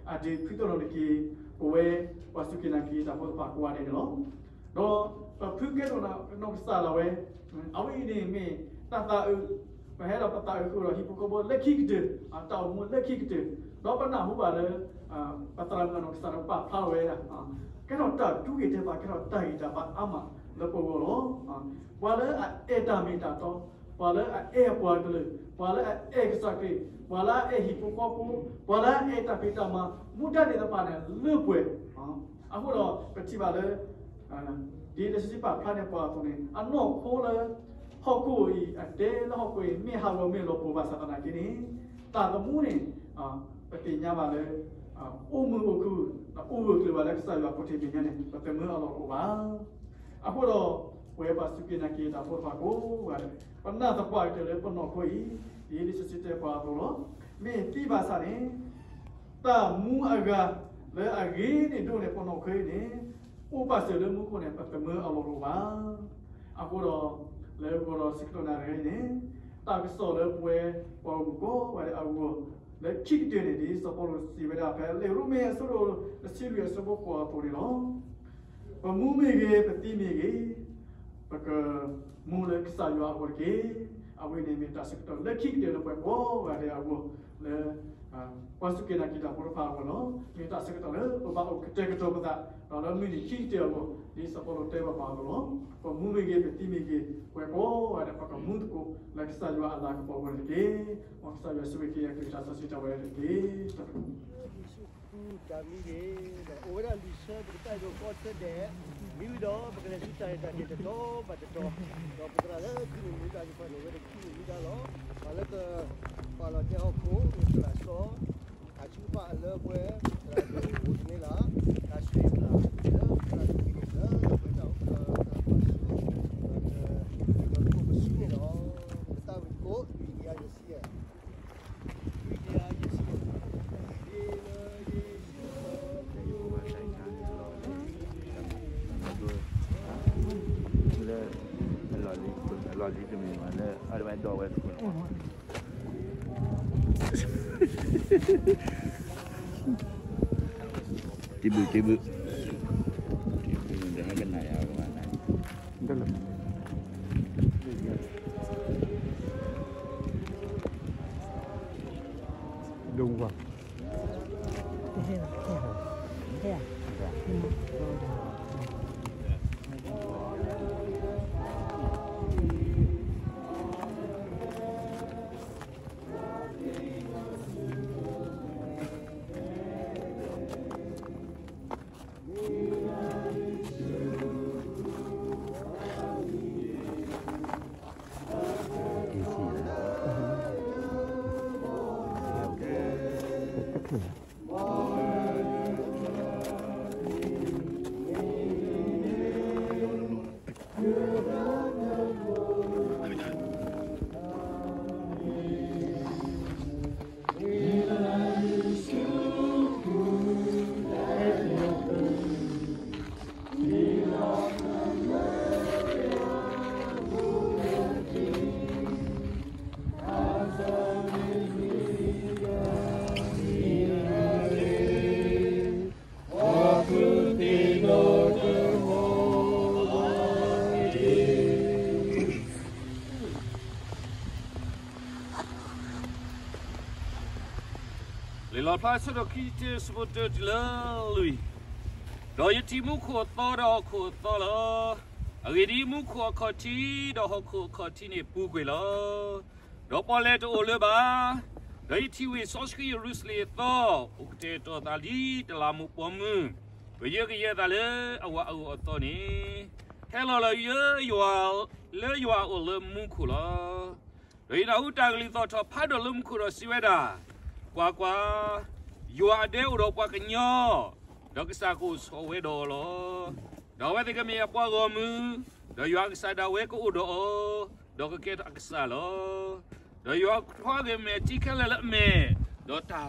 အဒုးဖုသရိာ်န့ၢ်က့ၤ ပဝဲပှၤစူၢ်က့ၤနာ်က့ၤတၢ်ဖိသ့ၣ်တဖၣ်ကိးဂၤဒဲးန့ၣ်လီၤ. ဒီး ပဖုကဲထီၣ်နီၢ်ကစၢ်ဒၣ်ဝဲ, အဝဲအံၤန့ၣ်မ့ၢ်တၢ်သးအုး, ပဟဲဒီးပသးအုးဃုာ်ဒီးဟံၣ်ဖိဃီဖိလၢခံကတၢၢ်, တၢ်အိၣ်မူလၢခံကတၢၢ်, ဒီးပနၢ်ဟူဘၣ်လၢ ပသရၣ်မုၣ်နီၢ်ကစၢ်ဒၣ်ပာ်ဖျါဝဲဒၣ် ကဲထီၣ်တၢ်တူၢ်ဂ့ၤတဲာ်ဘၣ် ကဲထီၣ်တၢ်ဂံၢ်တၢ်ဘါအါမးလၢပဂီၢ်လီၤ. ပှၤလၢအအဲၣ်တၢ်မ့ၢ်တၢ်တီ, ပှၤလၢအအဲၣ်အပှၤကလုာ်, ပှၤလၢအအဲၣ်ကစၢ်ခရံာ်, ပှၤလၢအအဲၣ်ဟံၣ်ဖိဃီဖိ, ပှၤလၢအအဲၣ်တၢ်ဖံးတၢ်မၤ, မူဒါသ့ၣ်တဖၣ်န့ၣ်လၢပှဲၤ, အဃိဒီးပထံၣ်ဘၣ်လၢ ဒ်လံာ်စီဆှံပာ်ဖျါန့ၢ်ပှၤအသိးန့ၣ် အနီၢ်ခိလၢ ဟီၣ်ခိၣ်အံၤ အတဲလၢဟီၣ်ခိၣ်အံၤ မ့ၢ်ဟးဂီၤမ့ၢ်လီၤပှီၢ်ဘၣ်ဆၣ်သနာ်က့န့ၣ် တၢ်သမူန့ၣ် ပသ့ၣ်ညါဘၣ်လၢ အိၣ်မုာ်အိၣ်ခုၣ် အိၣ်ဂၢၢ်ကျၢၤဘၣ်လၢကစၢ်ယွၤအပူၤတမံၤညါန့ၣ် ပသမၢအလီၢ်တအိၣ်ဘၣ်. အဃိဒီး ပဝဲပှၤစူၢ်က့ၤနာ်က့ၤတၢ်ဖိတဖၣ်ကိးဂၤဒဲး ပနၢ်သပှၢ်ကတၢၢ်လၢပနီၢ်ခိအံၤ ဒ်လံာ်စီဆှံတဲပှၤအသိးလီၤ. မ့ၢ်သံဘၣ်ဆၣ်န့ၣ် တၢ်မူအဂၤလၢအဂ့ၤန့ၢ်ဒိၣ်န့ၢ်ပနီၢ်ခိအံၤန့ၣ် အိၣ်ပာ်စၢၤလၢမူခိၣ်န့ၣ် ပသမၢအလီၢ်တအိၣ်ဘၣ်. အဃိဒီး လၢဂီၤဒီးဆၢကတီၢ်နၣ်ရံၣ်အံၤန့ၣ် တၢ်ကစီၣ်လၢပဝဲပှၤဂီၢ်မုၢ်ကိးဂၤဒဲးအဂီၢ် လၢခံကတၢၢ်န့ၣ် ဒ်စီၤပီလူးစံးဝဲဒၣ်ဖဲလံာ်ရိမ့ၤအဆၢဒိၣ်တဆံလွံၢ်အဆၢဖိဃိးအသိးန့ၣ်လီၤ. ပမူမ့ၢ်ဂ့ၤ, ပသံမ့ၢ်ဂ့ၤ, ပကမူလၢကစၢ်ယွၤအဂီၢ်တက့ၢ်. အဝဲန့ၣ်မ့ၢ်တၢ်ဆၢကတီၢ်လၢခံကတၢၢ်လၢပဝဲကိးဂၤဒဲးအဂီၢ် လၢ ပှၤစူၢ်က့ၤနာ်က့ၤတၢ်ဖိတဖၣ်အဂီၢ်လီၤ. မ့ၢ်တၢ်ဆၢကတီၢ်လၢပဘၣ်အိၣ်ကတဲာ်ကတီၤပသး ဒီးလၢမုၢ်နံၤခံကတၢၢ်အဂီၢ် ဒ်စီၤပီလူးတဲဘၣ်ပှၤအသိးလီၤ. ပမူမ့ၢ်ဂ့ၤ, ပသံမ့ၢ်ဂ့ၤ, ပဝဲကိးဂၤဒဲး ပကမူသကိးလၢကစၢ်ယွၤအလၤကပီၤအဂီၢ်န့ၣ်တက့ၢ်. မ်ကစၢ်ယွၤဆိၣ်ဂ့ၤက့ၤယၤ ကလုၢ်ကထါစီဆှံတၢ်ဝဲဒၣ်တက့ၢ်. ယ့ၣ်ၡူးခရံာ်တၢ်မံၤဂ့ၤ, ဒီးအိၣ်ဝဲဒၣ်လံာ်ဆၢပကတၢၢ်ဒိၣ်ကီၢ်ဆၢဒဲး, မ့ၢ်ဝံၤဒီး ပကလဲၤဆူတၢ်ရဲၣ်တၢ်ကျဲၤတတီၤဘၣ်တတီၤ, ဒီးပသရၣ်လၢခံန့ၣ်မူဒါသ့ၣ်တဖၣ်န့ၣ် ဝဲဒၣ်ခံန့ၣ်မူဒါလီၤ. ပှၤလၢကပာ်လီၤတဲာ်ဟီၣ်ခိၣ် မ့ၢ်သရၣ်စီၤ အစုကဖၣ်အလၢပှဲၤ သရၣ်ဒိၣ်အိၣ်တန့ၢ်လၢ်, တၢ်ဆှၢပသရၣ်လၢသရၣ်ဒိၣ်ဝံၤန့ၣ် လၢပှဲၤတၢ်အိၣ်ဖှိၣ်လၢသရၣ်ပှၤဆူ ဒီးကပှဲၤပဆူန့ၣ်လီၤ. ပသးဝံၣ်သကိး လွံၢ်ကယၤယဲၢ်ဆံယဲၢ် လၢ အလီၢ်လံ အလီၢ်လံတမ့ၢ်ဘၣ်လၢ အဝဲဒိးဝဲသကိးန့ၣ် တံဘုၣ်တံဘုၣ် တံဘုၣ် တံဘုၣ် ဒိၣ်ဝါ လံာ်လီၣ်ဖျါ အဆၢဒိၣ်ခံဆံတၢ အဆၢဖိတၢတုၤလၢလွံၢ်, ဒီးယထံၣ်မူခိၣ်အသီဒီးဟီၣ်ခိၣ်အသီလီၤ. အဂ့ၢ်ဒ်အံၤ, မူခိၣ်အခီၣ်ထံးဒီးဟီၣ်ခိၣ်အခီၣ်ထံးန့ၣ်ပူၤကွံာ်လီၤ. ဒီးပီၣ်လဲၣ်တအိၣ်လၢၤဘၣ်. ဒီးယထံၣ်ဝ့ၢ်စီဆှံယရူၤၡလ့ၣ်အသီ အိၣ်ကတဲာ်ကတီၤသးဒ်တလးမူးပိာ်မုၣ်, ပယၢကယဲၢ်သးလၢအဝၤအဂီၢ်အသီန့ၣ်, ဟဲလီၤလၢယွၤ, လၢယွၤအအိၣ်လၢမူခိၣ်လီၤ. ဒီးယနၢ်ဟူတၢ်ကလုၢ်သီၣ်ထီၣ်ဖးဒိၣ်လၢမူခိၣ်ဒီးစံးဝဲဒၣ်, ကွၢ်ကွၢ်, ယွၤအဒဲအိၣ်ဒီးပှၤကညီ, ဒီးကစၢ်ကအိၣ်ဆိးဝဲဒီးအီၤလီၤ. ဒီးအဝဲသ့ၣ်ကမ့ၢ်အပှၤဂီၢ်မုၢ်, ဒီးယွၤအကစၢ်ဒၣ်ဝဲကအိၣ်ဒီးအီၤ, ဒီးကကဲထီၣ်အကစၢ်လီၤ. ဒီးယွၤကထွါဂ့ၤမဲာ်ထံခဲလၢာ်လၢအမဲာ်,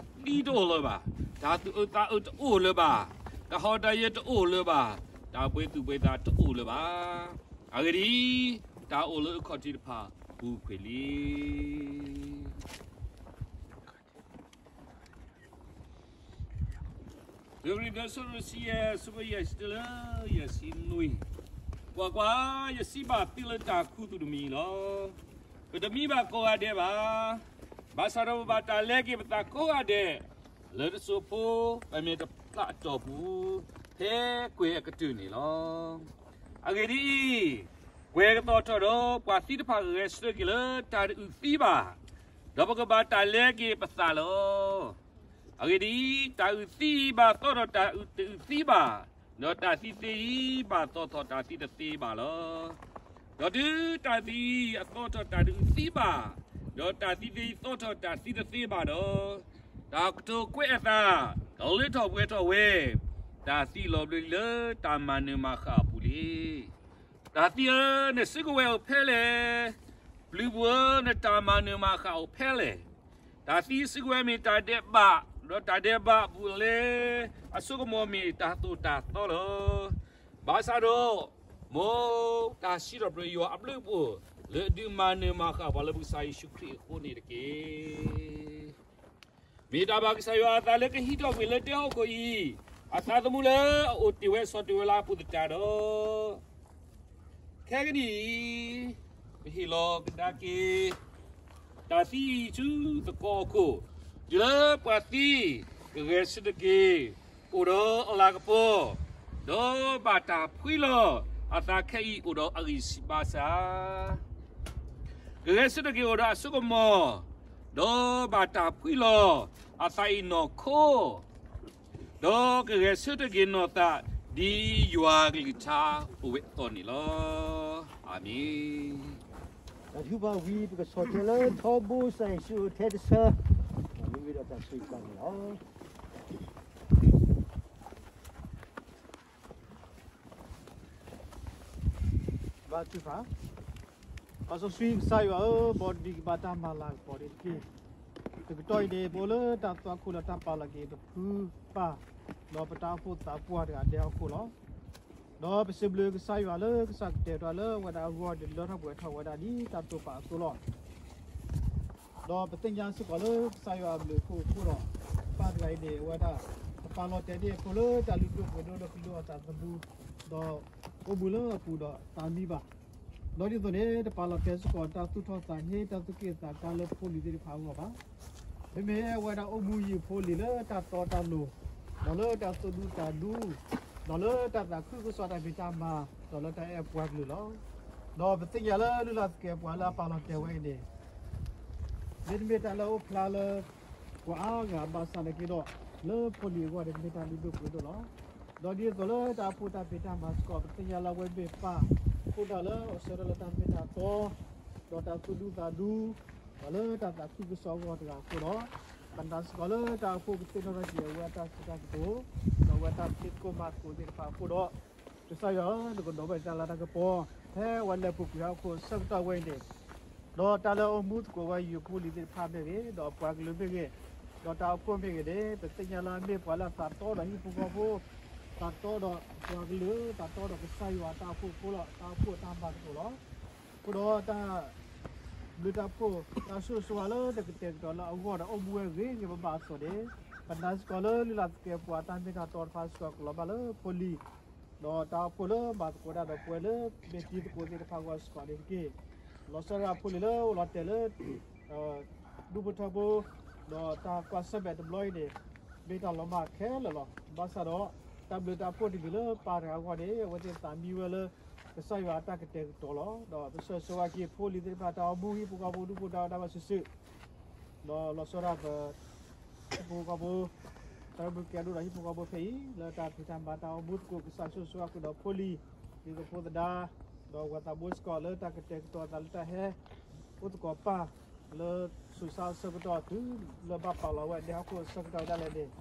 ဒီးတၢ်သံတအိၣ်လၢၤဘၣ်, တၢ်သူၣ်အုးသးအုးတအိၣ်လၢၤဘၣ်, တၢ်ဟီၣ်တၢ်ယၢၤတအိၣ်လၢၤဘၣ်, တၢ်ဘှံးသူၣ်ဘှံးသးတအိၣ်လၢၤဘၣ်. အဂ့ၢ်ဒ်အံၤ, တၢ်အိၣ်လၢအခီၣ်ထံးတဖၣ်ပူၤကွံာ်လံ. တၢကရံၣ်သူး အဆၢဒိၣ်တဆံယဲၢ် အဆၢဖိယဲၢ်ဆံတၢလၢယဲၢ်ဆံနွံ, ကွၢ်ကွၢ်, ယစံးဘၣ်သုလၢတၢ်ခူသူၣ်တမံၤလီၤ. ပတမံဘၣ်ကိးဂၤဒဲးဘၣ်. ဘၣ်ဆၣ်ဒီးပဘၣ်တၢ်လဲက့ၤပသးကိးဂၤဒဲး လၢတစိၢ်ဖိ ပမ့ၢ်တဖျးအတီၢ်ပူၤ ဖဲကွဲၤအကတၢၢ်န့ၣ်လီၤ. အဂ့ၢ်ဒ်အံၤ, ကွဲၤကသီၣ်ထီၣ်ဒီးပှၤသံတဖၣ်ဂဲၤဆၢထၢၣ်က့ၤလၢတၢ်တအုၣ်သံဘၣ်, ဒီးပကဘၣ်တၢ်လဲက့ၤပသးလီၤ. အဂ့ၢ်ဒ်အံၤ, တၢ်အုၣ်သံအံၤဘၣ်သီထီၣ်တၢ်တအုၣ်သံဘၣ်, ဒီးတၢ်သံသ့အံၤဘၣ်သီထီၣ်တၢ်သံတသ့ဘၣ်လီၤ. ဒီးတုၤတၢ်သံအံၤအသီထီၣ်တၢ်တအုၣ်သံဘၣ်, ဒီးတၢ်သံသ့အံၤသီထီၣ်တၢ်သံတသ့ဘၣ်ဒီး, တၢ်ကတိၤကွဲးအသး ကလၢထီၣ်ပှဲၤထီၣ်ဝဲ, တၢ်သံလီၤဘျၢလံလၢတၢ်မၤနၢၤမၤဃၣ်အပူၤလံ. တၢ်သံဧၢ, နစုကဝဲၤအိၣ်ဖဲလဲၣ်. ပျုၤပူၤဧၢ, နတၢ်မၤနၢၤမၤဃၣ်အိၣ်ဖဲလဲၣ်. တၢ်သံစုကဝဲၤမ့ၢ်တၢ်ဒဲးဘး, ဒီးတၢ်ဒဲးဘးအပူၤလၢအစိကမီၤမ့ၢ်တၢ်သိၣ်တၢ်သီလီၤ. ဘၣ်ဆၣ်ဒီး မ်တၢ်စံးထီၣ်ပတြၢၤယွၤအဘျုးအဖှိၣ် လၢအဒုးမၤနၢၤမၤဃၣ်ပှၤလၢပကစၢ်ယ့ၣ်ၡူးခရံာ်အဃိန့ၣ်တက့ၢ်. မ့ၢ်တၢ်ဘၣ်ကစၢ်ယွၤအသးလၢကဟံးထီၣ်ကွံာ်လၢဒဲဟီၣ်ခိၣ်အံၤ, အသးသမူလၢအအိၣ်တ့ၢ်ဝဲဆီၣ်တ့ၢ်ဝဲလၢအပူၤသတးဒီး, ခဲကနံၣ်အံၤ, ပဟ့ၣ်လီၤကဒါက့ၤ တၢ်သံအံၤဆူသကိးအခိၣ်, တုၤလၢပှၤသံ ကဂဲၤဆၢထၢၣ်က့ၤ အိၣ်ဒီးအလၤကပီၤ, ဒီးဘၣ်တၢ်ဖှံလီၤအသးခဲအံၤအိၣ်ဒီးအဂံၢ်ဆံးဘၣ်ဆၣ် ကဂဲၤဆၢထၢၣ်က့ၤအိၣ်ဒီးအစိကမီၤ, ဒီးဘၣ်တၢ်ဖှံလီၤအသးအံၤနီၢ်ခိ, ဒီးကဂဲၤဆၢထၢၣ်က့ၤနီၢ်သး ဒ်ယွၤကလုၢ်ကထါအိၣ်ဝဲအသိးန့ၣ်လီၤ. အၤမ့ၣ်. တၢ်ထုကဖၣ်ဝံၤ ပကဆီၣ်ထွဲလၢထီဘိကစၢ်ယ့ၣ်ၡူးအထဲတဆၢ, မ့မ့ၢ်ဒီးတၢ်ဆိၣ်ဂ့ၤန့ၣ်လီၤ. ဘါထုကဖၣ်. ပၢ်စီဆှံကစၢ်ယွၤဧၢ, မ်နကဘၣ်တၢ်မၤလၤကပီၤန့ၣ်တက့ၢ်. တကတီၢ်အံၤန့ၣ် ပအိၣ်လၢတၢ်သွၣ်ခိၣ်လၢတၢ်ပာ်လီၤက့ၤပဖုပၢ်, ဒီးပတၢ်အိၣ်ဖှိၣ်သးပှၢ်တဂၤဒဲဟီၣ်ခိၣ်လီၤ. ဒီးပစံးဘျုးကစၢ်ယွၤလၢကစၢ်ကတဲာ်ကတီၤလၢအဝဲဒၣ်အဂီၢ်န့ၣ် လၢထီၣ်ပှဲၤထီၣ်ဝဲဒၣ်ဒ်တၢ်တိာ်ပာ်အသိးလီၤ. ဒီးပသ့ၣ်ညါစ့ၢ်ကီးလၢကစၢ်ယွၤအဘျုးအဖှိၣ်အဃိဒီး, ပၢ်တဂၤအံၤန့ၣ် အဝဲဒၣ် တပာ်လီၤတဲာ်န့ၢ်အဖိလၢတၢ်လုၢ်ဒိၣ်ပှ့ၤဒိၣ်ဒီးကလုၢ်အီၣ်တၢ်သဘျ့, ဒီးအိၣ်မူလၢအပူၤဒီးသးမံဘၣ်. ဒီးဒ်သိးန့ၣ် တပာ်လီၤတဲာ်စ့ၢ်ကီးတၢ်သူၣ်ထီၣ်သးဟ့ တၢ်သူၣ်က့ၣ်သးကါလၢဖိလံၤသ့ၣ်တဖၣ်အဂီၢ်ဘၣ်. မ့မ့ၢ်အဝဲဒၣ်အိၣ်မူယံာ်ဖိလံၤလၢတၢ်တီတၢ်လိၤ, ဒီးလၢတၢ်သူၣ်ဒူသးဒူ, ဒီးလၢတၢ်အဲၣ်ပှၤကလုာ်လီၤ. ဒီးပသ့ၣ်ညါလၢလုၢ်လၢ်သကဲးပဝးလၢအပာ်လီၤတဲာ်ဝဲအံၤန့ၣ်, မ့တမ့ၢ်တၢ်လၢအအိၣ်ဖျါလၢ ပှၤအါဂၤဘၣ်ဆၣ်နာ်က့ဒီး, လၢဖိလံၤအဂီၢ်န့ၣ် မ့ၢ်တၢ်လုၢ်ဒိၣ်ပှ့ၤဒိၣ်လီၤ. ဒီးဒ်သိးလၢတၢ်အိၣ်ဖှိၣ်တၢ်ဖံးတၢ်မၤစ့ၢ်ကီး ပသ့ၣ်ညါလၢအဝဲမ့ၢ်ပၢ်, အဃိတၢ်လၢအဆၢထၢၣ်လၢတၢ်မ့ၢ်တၢ်တီ, ဒီးတၢ်သူၣ်ဒူသးဒူ, ဒီးလၢတၢ်သးခုကစီၣ်အဂီၢ်တဂၤအဃိဒီး, ပနာ်စ့ၢ်ကီးလၢတၢ်အိၣ်ဖှိၣ်ကသ့ၣ်နီၣ်ထီၣ်က့ၤအဝဲအတၢ်စံးတၢ်ကတိၤ, ဒီးအဝဲတၢ်ဖံးသကိးမၤသကိးသ့ၣ်တဖၣ်အဃိဒီး, ကစၢ်ယွၤဧၢ, နကဒိးဘၣ်တၢ်လၤတၢ်ကပီၤ, ဖဲအဝဲလဲၤပူၤကွံာ်ဟီၣ်ခိၣ်အဆၢကတီၢ်ဝဲအံၤန့ၣ်, ဒီးတၢ်လၢအအိၣ်မူသကိးဝဲယံာ်ဖိလံၤသ့ၣ်တဖၣ်မ့ၢ်ဂ့ၤ, ဒီးပှၤကလုာ်မ့ၢ်ဂ့ၤ, ဒီးတၢ်အိၣ်ဖှိၣ်မ့ၢ်ဂ့ၤန့ၣ်, ပသ့ၣ်ညါလၢအမ့ၢ်ပှၤလၢအသးတီဒီးဟံၣ်ဖိဃီဖိ, သးတီဒီးပှၤကလုာ်, သးတီဒီးကစၢ်ယွၤအတၢ်အိၣ်ဖှိၣ်အဃိလီၤ, တၢ်အိၣ်ဖှိၣ်အတၢ်မၤသကိးလီၤ. အဃိဒီးတၢ်ဘျုးတၢ်ဖှိၣ်, တၢ်ဆိၣ်ဂ့ၤဆိၣ်ဝါလၢတၢ်ကတဲာ်ကတီၤလၢအဂီၢ်ဒီးအိၣ်မူဝဲဂ့ၤဂ့ၤဘၣ်ဘၣ်အသိးန့ၣ်, ပနာ်စ့ၢ်ကီးလၢလုၢ်လၢ်သကဲးပဝးတၢ်မ့ၢ်တၢ်တီတဖၣ်စ့ၢ်ကီးကလီၤဘၣ်လၢဖိလံၤ, ဒီးတၢ်အိၣ်ဖှိၣ်လၢမၤသကိးတၢ်ဒီးပဝဲလၢမ့ၢ်တံၤသကိးသ့ၣ်တဖၣ်အဂီၢ်စ့ၢ်ကီးန့ၣ်တက့ၢ်. လီၤဆီဒၣ်တၢ်ဖိလံၤလၢအိၣ်လီၤတဲာ်လၢ ဒူဖိထၢဖိ, ဒီးတၢ်ကွၢ်ဆၢၣ်မဲာ်တဘျီအံၤန့ၣ်, မ့ၢ်တၢ်လီၤမၢ်ခဲလၢာ်လီၤ. ဘၣ်ဆၣ်ဒီး, တၢ်ဘျုးတၢ်ဖှိၣ်တမံၤလၢပၢ်တဂၤအဂီၢ်န့ၣ်, အဝဲသ့ၣ်သးမံဝဲလၢ ကစၢ်ယွၤအတၢ်ကတဲာ်ကတီၤလီၤ. ဒီးပဆၢဂ့ၤဆၢဝါက့ၤဖိလံၤသ့ၣ်တဖၣ်တၢ်အိၣ်မူဟံၣ်ဖိဃီဖိဒူဖိသဝီတၢ်ဘၣ်စုာ်စုာ်, ဒီးလီၤဆီဒၣ်ပ ဟံၣ်ဖိဃီဖိ, တၢ်ဘျုးကဲဒိၣ်ဒီးဟံၣ်ဖိဃီဖိဖဲအံၤ, လၢတၢ်ဖံးတၢ်မၤတၢ်အိၣ်မူသကိးကစၢ်ဆိၣ်ဂ့ၤဆိၣ်ဝါဃုာ်ဒီးဖိလံၤ, ဒ်သိးဖိသဒါ, ဒီးပှၤသးဘိစ့ၢ်ကီးလၢတၢ်ကတဲာ်ကတီၤအသးလၢတၢ်ဟဲ, အိၣ်သကိးပၢ်, လၢဆူးစါအဆၢကတီၢ်တုၤလၢဘၣ်ပာ်လီၤဝဲဒဲဟီၣ်ခိၣ်အဆၢကတီၢ်ဒၣ်လဲာ်န့ၣ်,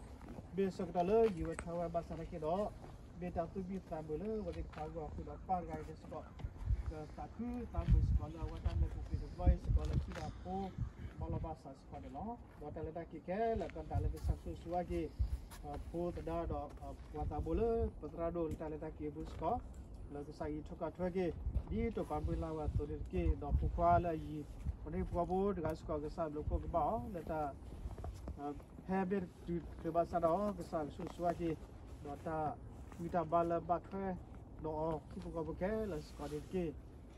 မ့ၢ်ဆၢကတီၢ်လၢယံာ်ဝဲထၢဝဲဘၣ်ဆၣ်သနာ်က့ဒီး, မ့ၢ်တၢ်သူၣ်ဘံၣ်သးဘၢလၢအဝဲသ့ၣ်တဖၣ်အဂီၢ်အဃိဒီးပၢ်တဂၤအံၤန့ၣ်စ့ၢ်ကီး, ကသးခုသးမုာ်စ့ၢ်ကီးလၢအဝဲတၢ်လဲၤပူၤကွံာ်တဘျီအံၤစ့ၢ်ကီးလၢထံဒီးဖိ, မၤလီၤဘၣ်ဆၣ်စ့ၢ်ကီးန့ၣ်လီၤ. ဒီးတၢ်လဲၤတၢ်က့ၤခဲလၢာ်ကီတၢ်လၢကစၢ်ဆိၣ်ဂ့ၤဆိၣ်ဝါက့ၤ, ဖိသဒါဒီး, ပှၤသးဘိလၢပသရၣ်ဒိၣ်လၢတၢ်လဲၤတၢ်က့ၤအပူၤစ့ၢ်ကီး, လၢကစၢ်ယွၤထိၣ်ကီၢ်ထွဲက့ၤ, ဒ်တိာ်ပာ်မုၢ်လၢ်ဝဲအသိးန့ၣ်တက့ၢ်. ဒီးဖိခွါလၢအယံၤ, ပှၤဟံၣ်ဖိဃီဖိတဂၤစ့ၢ်ကီးကစၢ်ဘျုးခိၣ်ကဘၣ်အီၤ, လၢတၢ် ဖဲမ့ၢ်တတုၤတချုးဘၣ်ဆၣ်ဒီးကစၢ်ကဆိၣ်ဂ့ၤဆိၣ်ဝါက့ၤ, ဒီးတၢ်ဂံၢ်တၢ်ဘါလၢဘၣ်ထွဲ, ဒီးအီၤ ထံဖိကီၢ်ဖိခဲလၢာ်စ့ၢ်ကီးန့ၣ်တက့ၢ်.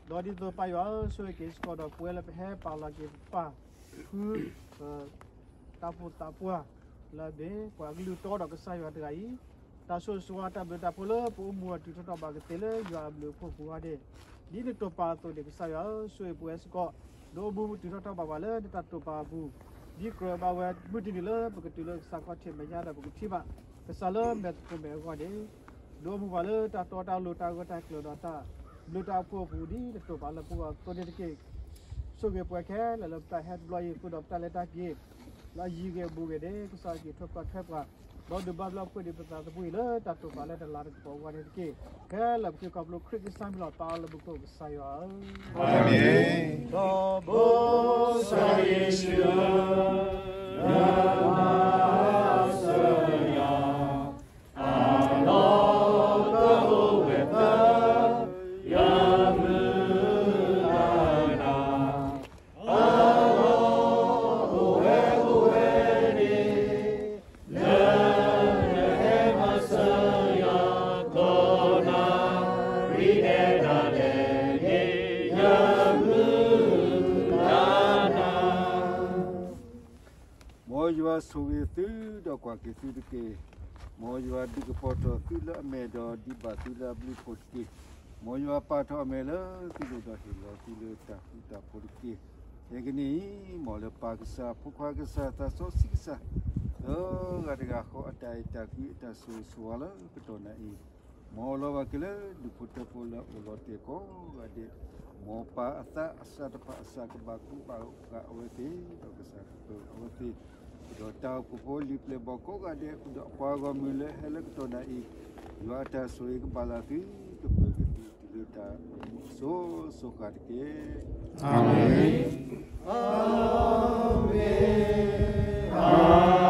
ဒီးဒ်သိးပၢ်ယွၤဧၢ ဆိၣ်ဂ့ၤက့ၤစ့ၢ်ကီးဒီးပဝဲလၢပဟဲပာ်လီၤက့ၤပပၢ် ဖု ပတၢ်ပီးတၢ်ပီလၢအမ့ၢ် ပှၤကလုၢ်တီဒီးကစၢ်ယွၤတဂၤအံၤ, တၢ်ဆိၣ်ဂ့ၤဆိၣ်ဝါတၢ်ဘျုးတၢ်ဖှိၣ်လၢပအိၣ်မူအီၤတုၤထီၣ်ထီၣ်ဘးကသ့လၢယွၤအဘျုးအဖှိၣ်အပူၤအဂီၢ်န့ၣ်, ဒ်နတိာ်ပာ်အသိးန့ၣ် ကစၢ်ယွၤဧၢ ဆိၣ်ဂ့ၤပဝဲစ့ၢ်ကီး, ဒိးအိၣ်မူပတုၤထီၣ်ထီၣ်ဘးပှၤလၢနတၢ်တိာ်ပာ်အပူၤ, ဒ်ကြၢးဘၣ်ဝဲမုၢ်တနံၤလၢပကတုၤလၢကစၢ်ခီၣ်ထံးမဲာ်ညါဒီးပကထံၣ်ဘၣ် ကစၢ်လၢမဲာ်သကိးမဲာ်အဂီၢ်န့ၣ်, ဒိးအိၣ်မူပှၤလၢတၢ်တီတၢ်လိၤတၢ်ဂၢၢ်တၢ်ကျၢၤဒီးတၢ်ဘျုးတၢ်ဖှိၣ်အပူၤ ဒ်နတိာ်ပာ်လၢပဂီၢ်အသိးန့ၣ်တက့ၢ်. ဆိၣ်ဂ့ၤပဝဲခဲလၢာ်လၢပတၢ်ဟဲတဘျီအံၤအဃိဒီးပတၢ်လဲၤတၢ်က့ၤ လၢအယံၤဂ့ၤအဘူးဂ့ၤန့ၣ် ကစၢ်က့ၤထွဲကွၢ်ထွဲပှၤ, ဒီးဒုးဘၣ်ဘျီပှ့ၤဒံးပသးသဘှံးလၢတၢ်တိာ်ပာ်လၢတလါတကပီၤအဂီၢ်န့ၣ်တက့ၢ်. ခဲလၢာ်ပဃ့ခီဖျိခရံာ်ကစၢ်မံၤလီၤ ပၢ်လၢမူခိၣ်ကစၢ်ယွၤဧၢ, ဒီးဘိစီယ့ၣ်ၡူး ယမၤစၢၤယၤ, အလီၢ်ကအိၣ်ဝဲသၢ ယမုၢ်လၢ်နၤ, အလီၢ်အိၣ်ဝဲအိၣ်ဝဲန့ၣ် လၢနဟဲမၤစၢၤယၤ ကိးနၣ်ရံၣ်ဒဲးဒၣ်လဲာ်န့ၣ် ယမုၢ်လၢ်နၤ. မ်ယွၤဆိၣ်ဂ့ၤသုဒီးကွၢ်က့ၤသုတက့ၢ်. မ်ယွၤဒုးကပီၤထီၣ်သုလၢအမဲာ်ဒီးဒုးဘၣ်သုလၢအဘျုးအဖှိၣ်တက့ၢ်. မ်ယွၤပာ်ထီၣ်အမဲာ်လၢသုလိၤဒီးဟ့ၣ်လီၤသုလၢတၢ်ဃူတၢ်ဖိးတက့ၢ်. ခဲကနံၣ်အံၤ မ်လၢပၢ်ကစၢ် ဖိခွါကစၢ် သးစီဆှံကစၢ် လၢဂၤတဂၤဃီအတၢ်အဲၣ်တၢ်ကွံအတၢ်ဆိၣ်ဂ့ၤဆိၣ်ဝါလၢကတီၢ်နၣ်အံၤ, မ်အလီၤဘၣ်က့ၤလၢဒူၣ်ဖိထၢဖိလၢအအိၣ်လီၤတဲာ်ကိးဂၤဒဲး, မ်ပၢ်အသးအစၢ်တဖၣ်အစၢ်ကဘၣ်ကူဘၣ်ဂာ်အဝဲသ့ၣ်, ဒီးကစၢ်ကပၢၤအဝဲသ့ၣ်, ဒီးတၢ်အိၣ်ဖှိၣ်ဖိလံာ်ပျဲၢ်ဘီၣ်ကိးဂၤဒဲး ဒီးအပှၤဂီၢ်မုၢ်လၢဟဲလၢကတီၢ်နၣ်အံၤ, ယွၤအတၢ်ဆိၣ်ဂ့ၤကဘၣ်လၢသု, ကပၢၤက့ၤသုတုၤလၢတၢ်အိၣ်မူအစိၤစိၤဃၣ်တက့ၢ်. အၤမ့ၣ်, အၤမ့ၣ်, အၤ